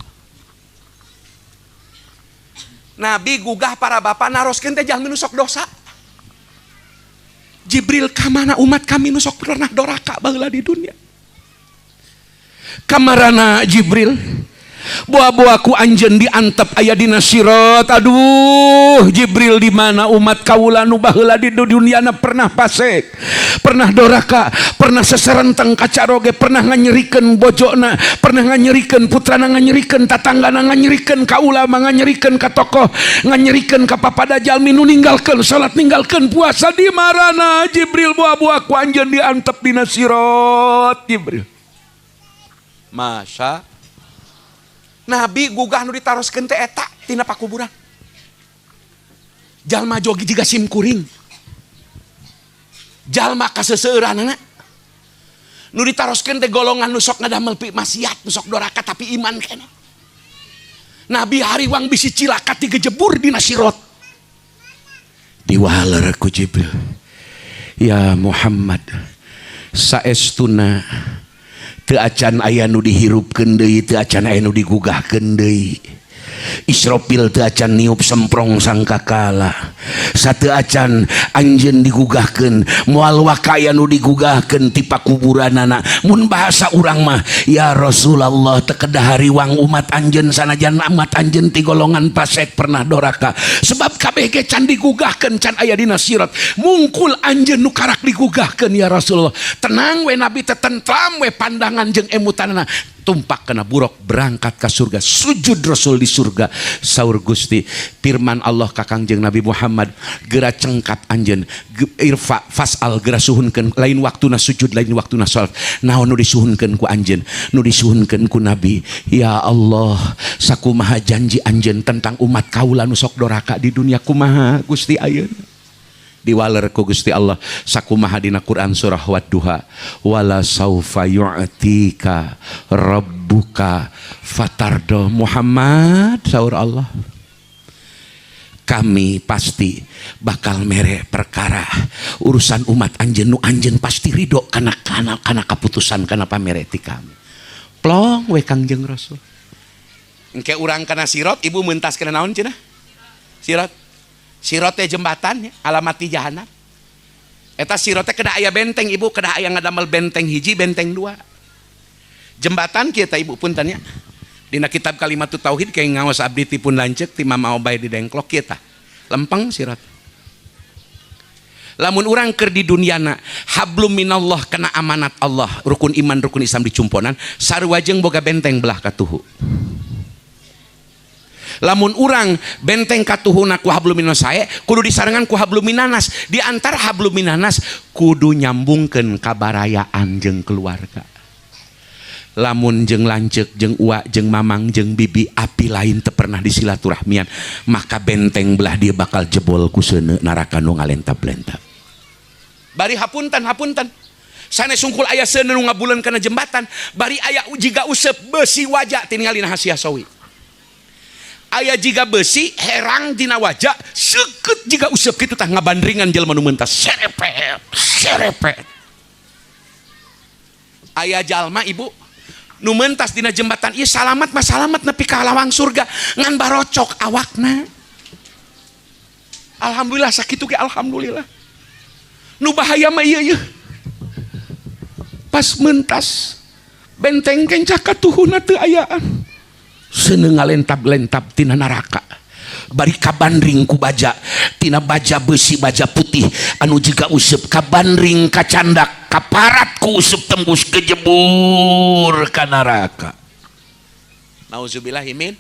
Nabi gugah, para bapak, naroskeun teh jalmi nu sok dosa. Jibril, kamana umat kami nu sok pernah doraka baheula di dunia? Kamarana, Jibril? Buah-buahku anjeun diantep aya dina sirat. Aduh, Jibril, di mana umat kaula nu baheula di dunia pernah pasek, pernah doraka, pernah seserenteng kacaroge, pernah nganyerikeun bojona, pernah nganyerikeun putrana, nganyerikeun tatanggana, nganyerikeun ka ulama, nganyerikeun ka tokoh, nganyerikeun ka papada jalmi nu ninggalkeun salat, ninggalkeun puasa? Di marana, Jibril, buah-buahku anjeun diantep dina sirat, Jibril? Masa Nabi gugah nu ditaroskeun teh eta tina pakuburan. Jalma jogi jiga sim kuring. Jalma kaseseueuranana. Nu ditaroskeun teh golongan nu sok ngadamel maksiat, nu sok doraka tapi iman keneh. Nabi hariwang bisi cilaka tigejebur dina sirot. Diwaler ku Jibril. Ya Muhammad, saestuna teu acan aya nu dihirupkeun deui, teu acan aya nu digugahkeun deui. Israfil teu acan niup semprong sangkakala. Sateu acan anjeun digugahkeun, moal waka aya nu digugahkeun ti pakuburanana. Mun bahasa urang mah, ya Rasulullah, teu kedah hariwang umat anjeun sanajan umat anjeun ti golongan fasek pernah doraka. Sebab kabeh ge can digugahkeun, can aya dina sirat. Mungkul anjeun nu karak digugahkeun ya Rasulullah. Tenang we Nabi teh, tentram we pandangan jeung emutanana. Tumpak kena buruk berangkat ke surga, sujud Rasul di surga. Saur Gusti, firman Allah ka Kangjeng Nabi Muhammad, gera cengkat anjeun, irfa fasal, gera suhunkeun, lain waktuna sujud, lain waktuna salat. Naon nu disuhunkeun ku anjeun? Nu disuhunkeun ku Nabi, ya Allah, sakumaha janji anjeun tentang umat kaula nu sok doraka di dunia, kumaha Gusti ayeuna? Diwaler ku Gusti Allah sakumaha dina Quran surah Wadduha, wala saufa yu'tika rabbuka fatardo. Muhammad, saur Allah, kami pasti bakal mere perkara urusan umat anjeun nu anjeun pasti ridho kana kana kana keputusan kana pamere ti kami. Plong we Kangjeng Rasul. Engke urang kana sirot, ibu, mentas kana naon cenah? Sirot. Sirot teh jembatan ya, alamat ti jahanam. Eta sirot teh kedah aya benteng, ibu, kedah aya ngadamel benteng hiji, benteng dua. Jembatan kita, ibu, punten ya. Dina kitab Kalimat Tauhid kayak ngaos abdi ti pun lanceuk ti Mama Obay di Dengklok kita. Lempeng sirot. Lamun urang keur di duniana hablum minallah kena amanat Allah, rukun iman, rukun Islam dicumponan, sarua jeung boga benteng belah katuhu. Lamun urang benteng katuhuna ku hablum minallah sae, kudu disarengan ku hablum minanas. Di antara hablum minanas kudu nyambungkeun kabarayaan jeung keluarga. Lamun jeung lanceuk, jeung uwa, jeung mamang, jeung bibi api lain teu pernah disilaturahmian, maka benteng belah dia bakal jebol ku seuneu neraka nu ngalentab-lentab. Bari hapunten, hapunten, sanes sungkul aya seuneu nu ngabuleun kana jembatan, bari aya jiga useup besi waja tingali hasiah sawi. Aya jiga besi herang dina waja seukeut jiga useup kitu tah, ngabandringan jelema nu mentas, serepet serepet. Aya jalma, ibu, nu mentas dina jembatan ieu salamat mah salamat nepi ka lawang surga, ngan barocok awakna. Alhamdulillah sakitu ge alhamdulillah. Nu bahaya mah ieu ieu, pas mentas benteng kenca katuhuna teu ayaan, seuneu ngalentab-lentab tina neraka, bari kabandring ku baja, tina baja besi, baja putih anu jiga useup, kabandring, kacandak, kaparat ku useup, tembus, kejebur ka neraka. Nauzubillahimin.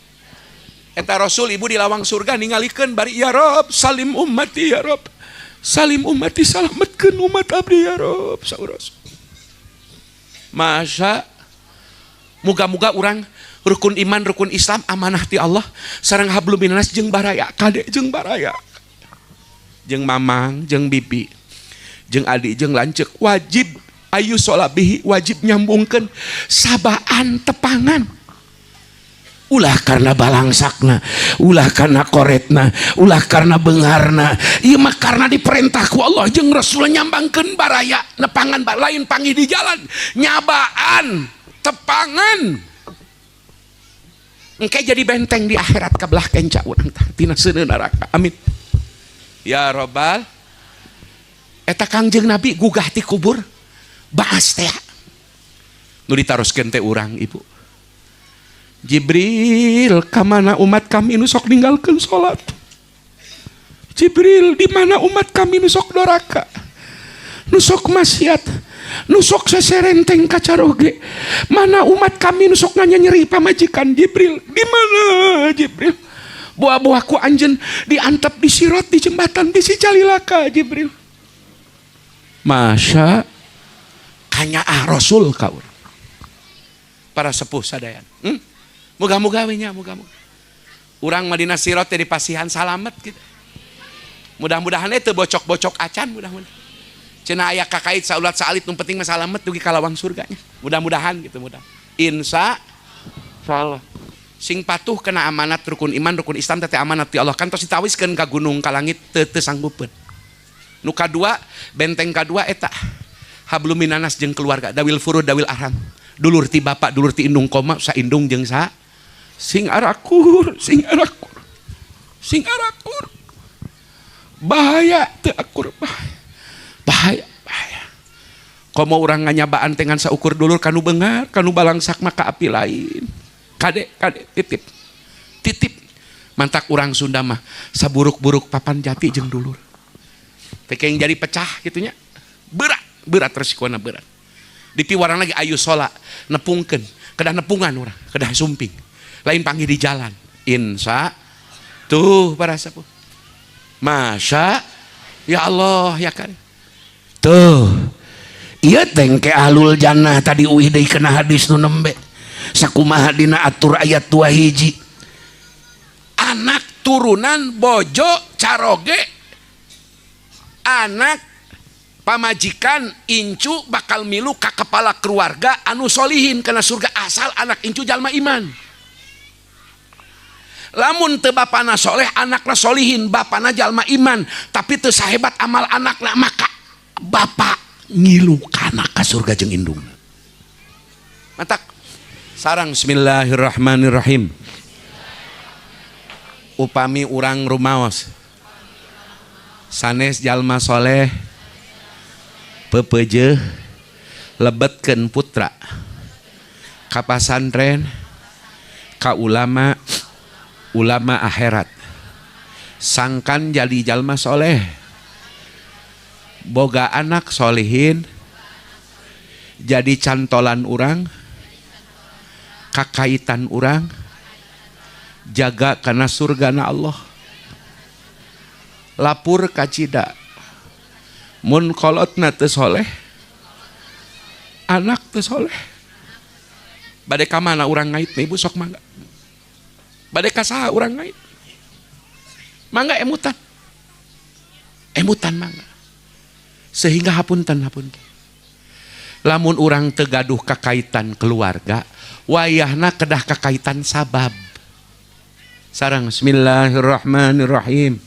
Eta Rasul, ibu, di lawang surga ningalikeun bari, ya Rob, salim ummati, ya Rob, salim ummati, salametkeun umat abdi ya Rob, saur Rasul. Masa muga-muga urang rukun iman, rukun Islam, amanah ti Allah sareng hablum minanas jeung baraya, kade jeung baraya, jeung mamang, jeung bibi, jeung adik, jeung lanceuk, wajib ayu solabihi, wajib nyambungkeun sabaan tepangan. Ulah karena balangsakna, ulah karena koretna, ulah karena beungharna, ieu mah karena diperintah ku Allah jeung Rasul nyambangkeun baraya, nepangan, lain panggih di jalan, nyabaan tepangan. Engke jadi benteng di akhirat kabelah kenca urang tah tina seuneu neraka. Amin ya robbal. Eta Kangjeng Nabi gugah ti kubur baas teh. Nu ditaroskeun teh urang, ibu. Jibril, kamana umat kami nu sok ninggalkeun salat? Jibril, di mana umat kami nu sok doraka, nu sok maksiat, nu sok seserenteng kacaroge? Mana umat kami nu sok nyeri pamajikan? Jibril, di mana Jibril? Buah-buahku anjeun diantep di sirot, di jembatan bisi calilaka. Jibril, Masya kanyaah Rasul ka urang para sepuh sadayan. Moga-moga we nya, moga-moga urang Madinah sirot teh dipasihan salamet gitu. Mudah-mudahan itu bocok-bocok acan, mudah-mudahan. Cenah aya kakait saulat saalit, nu penting mah salamet dugi ka lawang surganya. Mudah-mudahan gitu, mudah. Insya Allah. Sing patuh kena amanat rukun iman, rukun Islam teh amanat ti Allah, kan tos ditawiskeun ka gunung ka langit teu teu sanggupeun. Nu kadua, benteng kadua eta hablum minannas jeung keluarga, dawil furud, dawil arham. Dulur ti bapak, dulur ti indung, koma saindung jeung sa sing arakur, sing arakur. Sing arakur. Bahaya teu akur, bahaya. Bahaya, bahaya. Komo urang nganyabaan dengan saukur dulur kanu beunghar, kanu balangsak maka api lain. Kade, kade, titip. Titip. Mantak urang Sunda mah saburuk-buruk papan jati jeung dulur. Teh yang jadi pecah gitunya. Berat, berat resikona berat. Dipiwarang lagi ayu sola, nepungkeun, kedah nepungan urang, kedah sumping. Lain panggil di jalan. Insya tuh para sepuh. Masya ya Allah ya kan. Tuh. Ieu teh engke ahlul jannah tadi uih deui kena hadis nu nembe. Sakumaha dina atur ayat 2 hiji. Anak turunan bojo caroge, anak pamajikan incu bakal milu ka kepala keluarga anu solihin kena surga asal anak incu jalma iman. Lamun teu bapana soleh, anakna solihin, bapana jalma iman, tapi teu sahebat amal anakna, maka bapak ngilu kana ka surga jeung indungna. Mantak sarang bismillahirrahmanirrahim. Upami urang rumaos sanes jalma soleh, pepeje lebetkeun putra ka pasantren, ka ulama, ulama akhirat, sangkan jadi jalma soleh, boga anak solihin, jadi cantolan urang, kakaitan urang, jaga karena surgana Allah. Lapur kacida mun kolotna teu soleh, anak teu soleh, bade ka mana urang ngait? Ibu sok mangga, bade ka saha urang ngait? Mangga emutan, emutan mangga. Sehingga hapunten, hapunten, lamun urang teu gaduh kakaitan keluarga, wayahna kedah kakaitan sabab. Sarang bismillahirrahmanirrahim.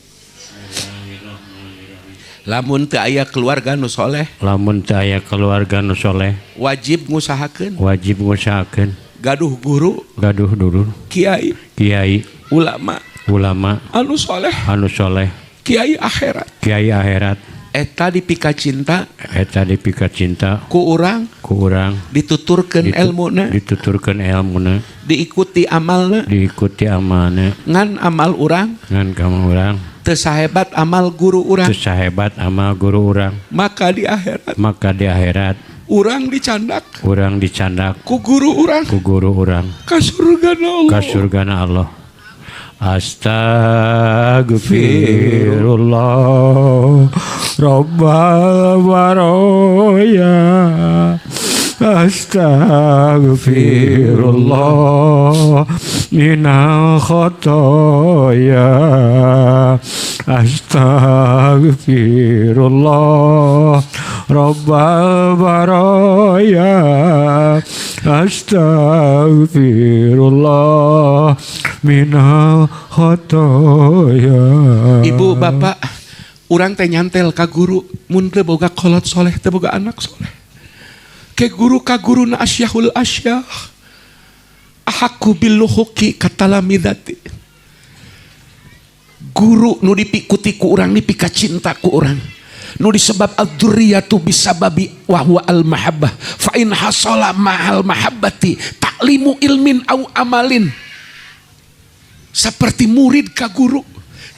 Lamun teu aya keluarga nu soleh, lamun teu aya keluarga nu soleh, wajib ngusahakeun, wajib ngusahakeun, gaduh guru, gaduh guru, kiai, kiai, ulama, ulama, anu soleh, anu soleh, kiai akhirat, kiai akhirat, eta dipika cinta, eta dipika cinta ku urang, ku urang, dituturkeun elmuna, dituturkeun elmuna, diikuti amalna, diikuti amalna, ngan amal urang, ngan amal urang teu sahebat amal guru urang, teu sahebat amal guru urang, maka di akhirat, maka di akhirat urang dicandak, urang dicandak ku guru urang, ku guru urang, ka surgana Allah, ka surgana Allah. Astagfirullah Rabbal baraya, astagfirullah minal khotoya, astagfirullah Rabbal baraya, astagfirullah minal khotoya. Ibu bapak, urang teh nyantel ka guru mun teu boga kolot soleh, teu boga anak soleh. Ke guru ka guruna asyahul asyah ahaku biluhuki katalamidati. Guru nu dipikuti ku urang, dipika cinta ku urang, nu disebab ad-dzurriyyatu bisababi wa huwa al-mahabbah, fa in hasala ma'al mahabbati ta'limu ilmin au amalin. Seperti murid ka guru,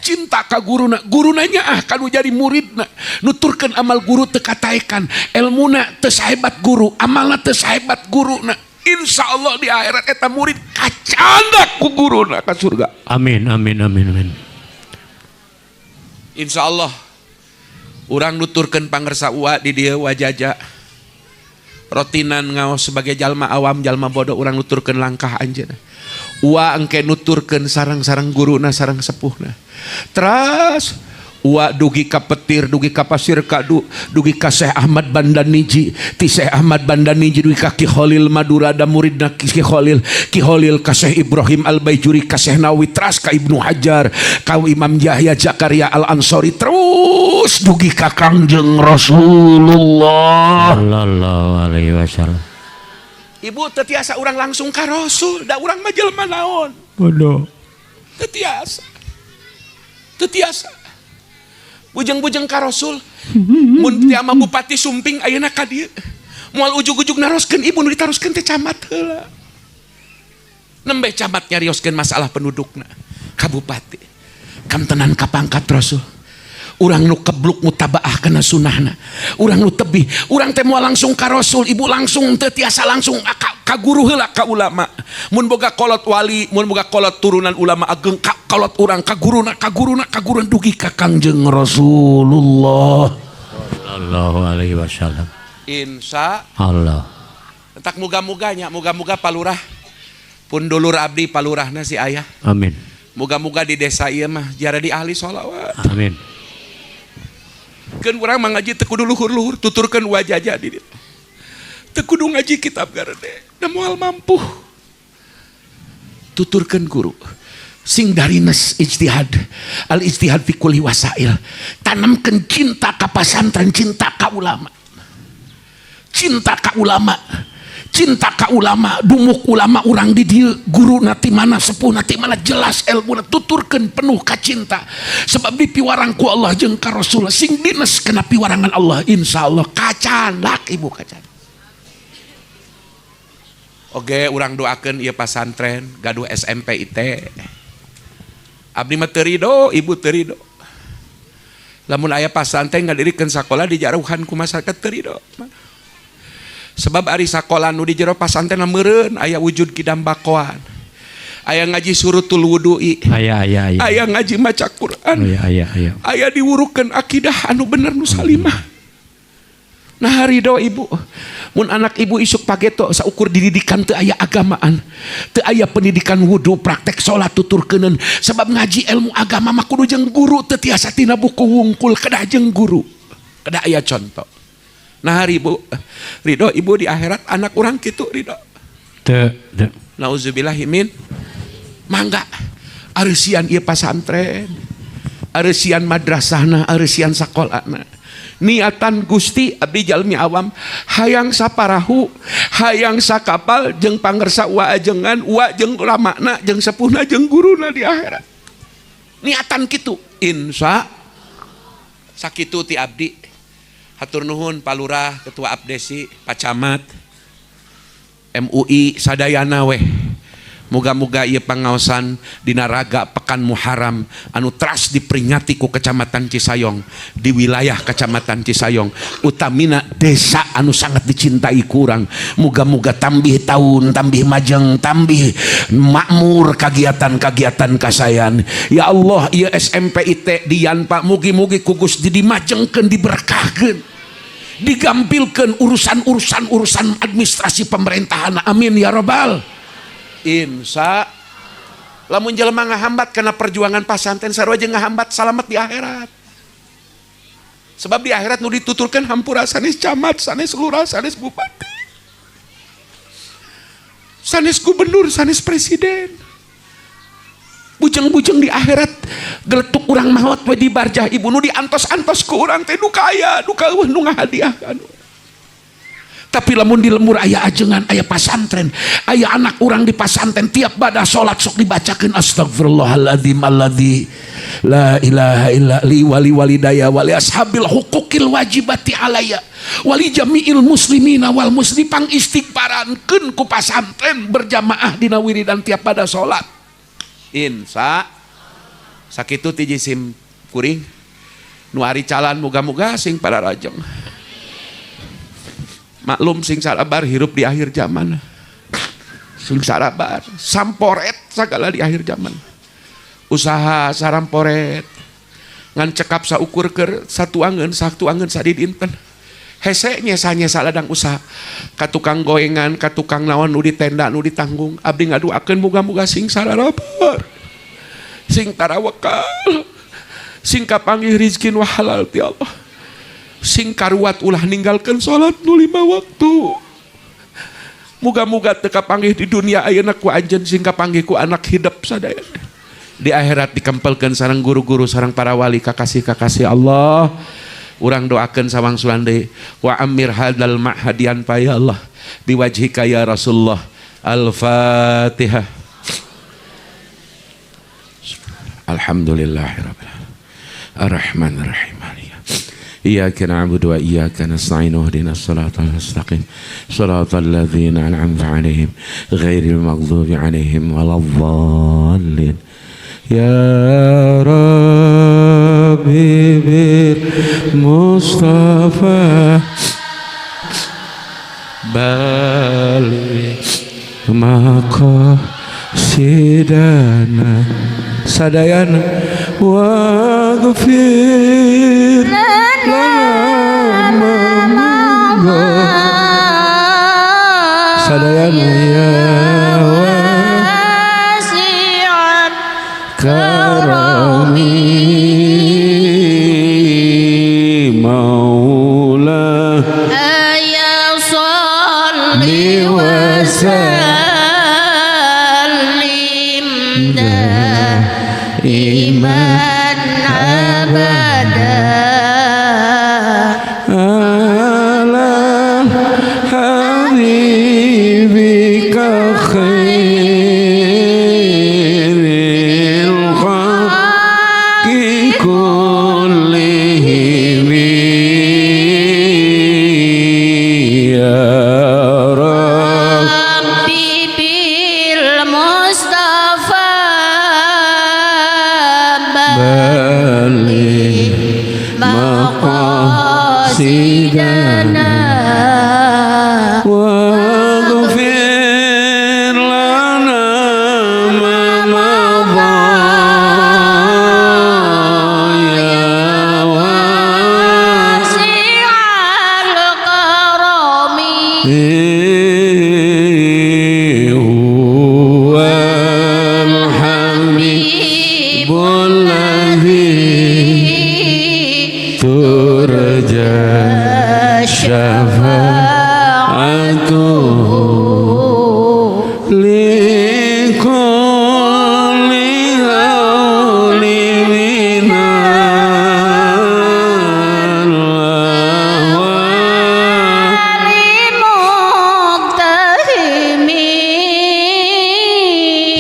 cinta ka guruna, guruna nyaah kanu jadi muridna, nuturkeun amal guru teu kataekan, elmuna teu sahebat guru, amalna teu sahebat guruna, insya Allah di akhirat eta murid kacandak ku guruna ka surga. Amin amin amin amin. Insya Allah urang nuturkeun pangersa ua di dieu wajaja rotinan ngaos sebagai jalma awam, jalma bodoh, urang nuturkeun langkah anjeunna. Ua engke nuturkeun sarang-sarang guruna, sarang sepuhna. Teras Ua dugi ka petir, dugi ka pasir kadu, dugi ka Syekh Ahmad Bandaniji, ti Syekh Ahmad Bandaniji dugi ka Ki Khalil Madura, da muridna Ki Khalil, Ki Khalil ka Syekh Ibrahim Al-Baijuri, ka Syekh Nawawi, teras ka Ibnu Hajar, ka Imam Yahya Zakaria Al-Ansori, terus dugi ka Kangjeng Rasulullah Sallallahu alaihi wasallam. Ibu, teu tiasa urang langsung ka Rasul, da urang mah jelema naon? Bodoh. Teu tiasa, teu tiasa bujeng-bujeng ka Rasul. Mun teu ama bupati sumping ayeuna ka dieu, moal ujug-ujug naroskeun ibu. Nu ditaroskeun teh camat heula. Nembe camat nyarioskeun masalah pendudukna ka bupati, kamtenan ka pangkat Rasul. Urang nu kebluk mutabaah kana sunahna, urang nu tebih, urang teh moal langsung ka Rasul, ibu. Langsung teu tiasa, langsung ka guru heula, ka ulama. Mun boga kolot wali, mun boga kolot turunan ulama ageng, ka kolot urang, ka guruna, ka guruna, ka guruna, dugi ka Kangjeng Rasulullah Sallallahu alaihi wasallam. Insya Allah. Tak muga-muganya, muga-muga palurah pun dulur abdi, palurahna si ayah. Amin. Muga-muga di desa ieu mah jara di ahli sholawat. Amin. Keun urang mah ngaji teu kudu luhur-luhur, tuturkeun wajah di dieu. Teu kudu ngaji kitab garede, da moal mampu. Tuturkeun guru. Sing darines ijtihad. Al ijtihad fi kulli wasail. Tanamkeun cinta ka pasantren, cinta ka ulama. Cinta ka ulama. Cinta ka ulama, dumuk ulama urang di dieu, guru ti mana, sepuh ti mana, jelas ilmu, tuturkeun penuh ka cinta. Sebab dipiwarang ku Allah jeung ka Rasul, sing dines kena piwarangan Allah, insyaallah kacanak, ibu, kacanak. Oke, urang doakeun ieu pasantren gaduh SMP IT. Abdi mah teu rido, ibu, teu rido. Lamun aya pasantren ngadirikeun sakola dijauhan ku masyarakat, teu rido. Sebab ari sakola nu di jero pasantren meureun aya wujud kidam bakoan. Aya ngaji surutul wudu'i. Aya, aya, aya. Aya ngaji maca Quran. Aya, aya, aya. Aya diwurukeun akidah anu bener, nu salimah. Nah, ridho ibu mun anak ibu isuk pageto saukur dididikan teu aya agamaan, teu aya pendidikan wudu, praktek salat, tuturkeuneun. Sebab ngaji ilmu agama mah kudu jeung guru, teu tiasa tina buku wungkul, kedah jeung guru, kedah aya contoh. Nah, ibu ridho, ibu, di akhirat anak urang kitu, ridho? Teu, teu. Nauzubillahimin. Mangga areusian ieu pasantren, areusian madrasahna, areusian sakolana. Niatan Gusti, abdi jalmi awam hayang saparahu, hayang sakapal jeung pangersa wa ajengan, wa jeung ulamana, jeung sepuhna, jeung guruna di akhirat. Niatan kitu, insya. Sakitu ti abdi. Hatur nuhun Pak Lurah, Ketua Abdesi, Pak Camat, MUI sadayana weh. Moga-moga ieu pangaosan dina raga Pekan Muharram anu teras diperingati ku Kecamatan Cisayong, di wilayah Kecamatan Cisayong, utamina desa anu sangat dicintai kurang, moga-moga tambih tahun tambih majeng, tambih makmur kegiatan-kegiatan kasayan. Ya Allah, ieu SMPIT di Yanpa mugi-mugi ku Gusti dimajengkeun, diberkahkeun, digampilkeun urusan-urusan urusan administrasi pemerintahan. Amin ya robbal. Insya. Lamun jelema ngahambat karena perjuangan pasantren, sarua jeung ngahambat salamet di akhirat. Sebab di akhirat nu dituturkan hampura sanes camat, sanes lurah, sanes bupati, sanes gubernur, sanes presiden. Bujeng-bujeng di akhirat geletuk urang maot we di barjah, ibu, nu diantos-antos ku urang teh nu kaya, nu euweuh nu ngahadiahkan. Tapi lamun di lembur aya ajengan, aya pasantren, aya anak urang di pasantren, tiap pada salat sok dibacakeun astagfirullahaladzim alladzi la ilaha illa li wali walidaya wali ashabil huquqil wajibati alaya wali jami'il muslimina wal muslim, pang istighfarankeun ku pasantren berjamaah dina wiridan tiap pada salat. Insya. Sakitu ti jisim kuring. Nu ari calan muga-muga sing pada rajeng. Maklum, sing sarabar hirup di akhir zaman, sing sarabar, samporet segala di akhir zaman, usaha saramporet, ngan cekap saukur keur satu angen, satu angen sadidinten. Hese nyesa nyesa ladang usaha ka tukang goengan, ka tukang naon, nu di tenda, nu ditanggung. Abdi ngaduakeun muga-muga sing sarabar, sing tarawakal. Sing kapanggih rizki nu halal ti Allah. Sing karuat ulah ninggalkeun salat nu lima waktu. Muga-muga teu kapanggih di dunia ayeuna ku anjeun, sing kapanggih ku anak hidup sadaya. Di akhirat dikempelkeun sareng guru-guru, sareng para wali, kakasih-kakasih Allah. Urang doakeun sawangsulan deui, wa amir hadal ma'hadian pa ya Allah biwajhika ya Rasulullah. Al-Fatihah. Alhamdulillahirabbil alamin. Arrahmanirrahim. Iyyaka na'budu wa iyyaka nasta'in, ihdinas siratal mustaqim, siratal ladzina an'amta 'alaihim ghairil maghdubi 'alaihim waladdallin. Ya Rabbi bil Mustafa baligh maqasidana sadayana waghfir lana ma madha sadayana ya wasi'at karami maula ya sholli wa sallim daiman abada ala habibika khairil khalqi kullihim ya Rabbi bil Mustafa baligh maqasidana waghfir lana ma madha ya wasi'al karami huwal habibul ladzi turja syafa'atuhu likulli hauli minal ahwal limuqtahimi.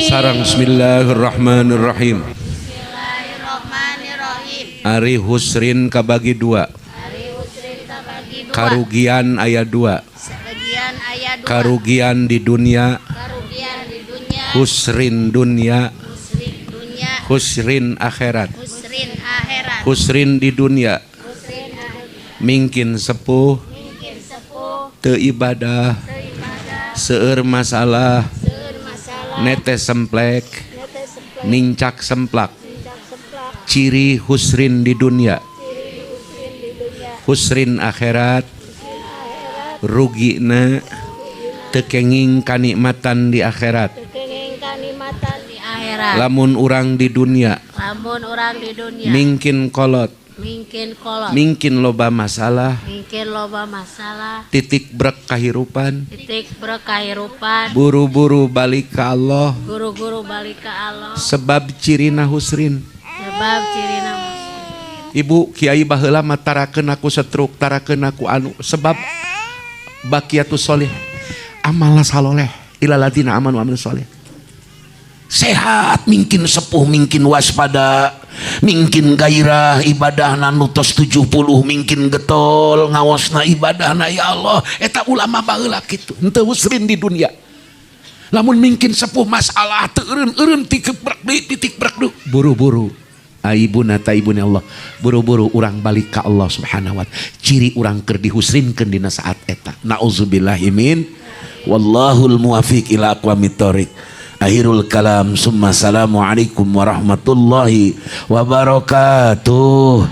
Sarang bismillahirrahmanirrahim. Bismillahirrahmanirrahim. Ari husrin kabagi dua. Ari husrin kabagi dua. Karugian aya dua. Karugian aya dua. Karugian di dunia, Karugian di dunia. Husrin dunia, Husrin dunia. Husrin akhirat. Husrin akhirat. Husrin di dunia, Husrin akhirat. Mingkin sepuh, Mungkin sepuh. Teu ibadah, Teu ibadah. Seueur masalah, Seueur masalah. Netes semplek, Netes semplek. Nincak semplak. Nincak semplak. Ciri husrin di dunia, Ciri husrin di dunia. Husrin akhirat, Husrin akhirat. Rugina teu kenging kanikmatan di akhirat. Teu kenging kanikmatan di akhirat. Lamun urang di dunia, Lamun urang di dunia. Mingkin kolot, Mingkin kolot. Mingkin loba masalah, Mingkin loba masalah. Titik brek kahirupan, Titik brek kahirupan. Buru-buru balik ke Allah, Guru-guru balik ke Allah. Sebab cirina husrin. Sebab cirina husrin. Ibu kiai baheula mah tarakeun aku setruk, tarakeun aku anu, sebab baqiyatus sholih, amal saloleh, ilal ladzina amanu wa amilus sholih. Sehat mungkin sepuh, mungkin waspada, mungkin gairah ibadah nu tos 70, mungkin getol ngawasna ibadahna, ya Allah, eta ulama baheula kitu henteu husrin di dunia. Lamun mungkin sepuh masalah teu eureun-eureun titik brek deui, titik brek deui, buru-buru ibuna ta ibuna Allah, buru-buru urang balik ka Allah Subhanahu wa taala. Ciri urang keur dihusrinkeun dina saat eta, nauzubillahi min wallahul muwafiq ila aqwamit thoriq. Akhirul kalam, summa salamu alaikum warahmatullahi wabarakatuh.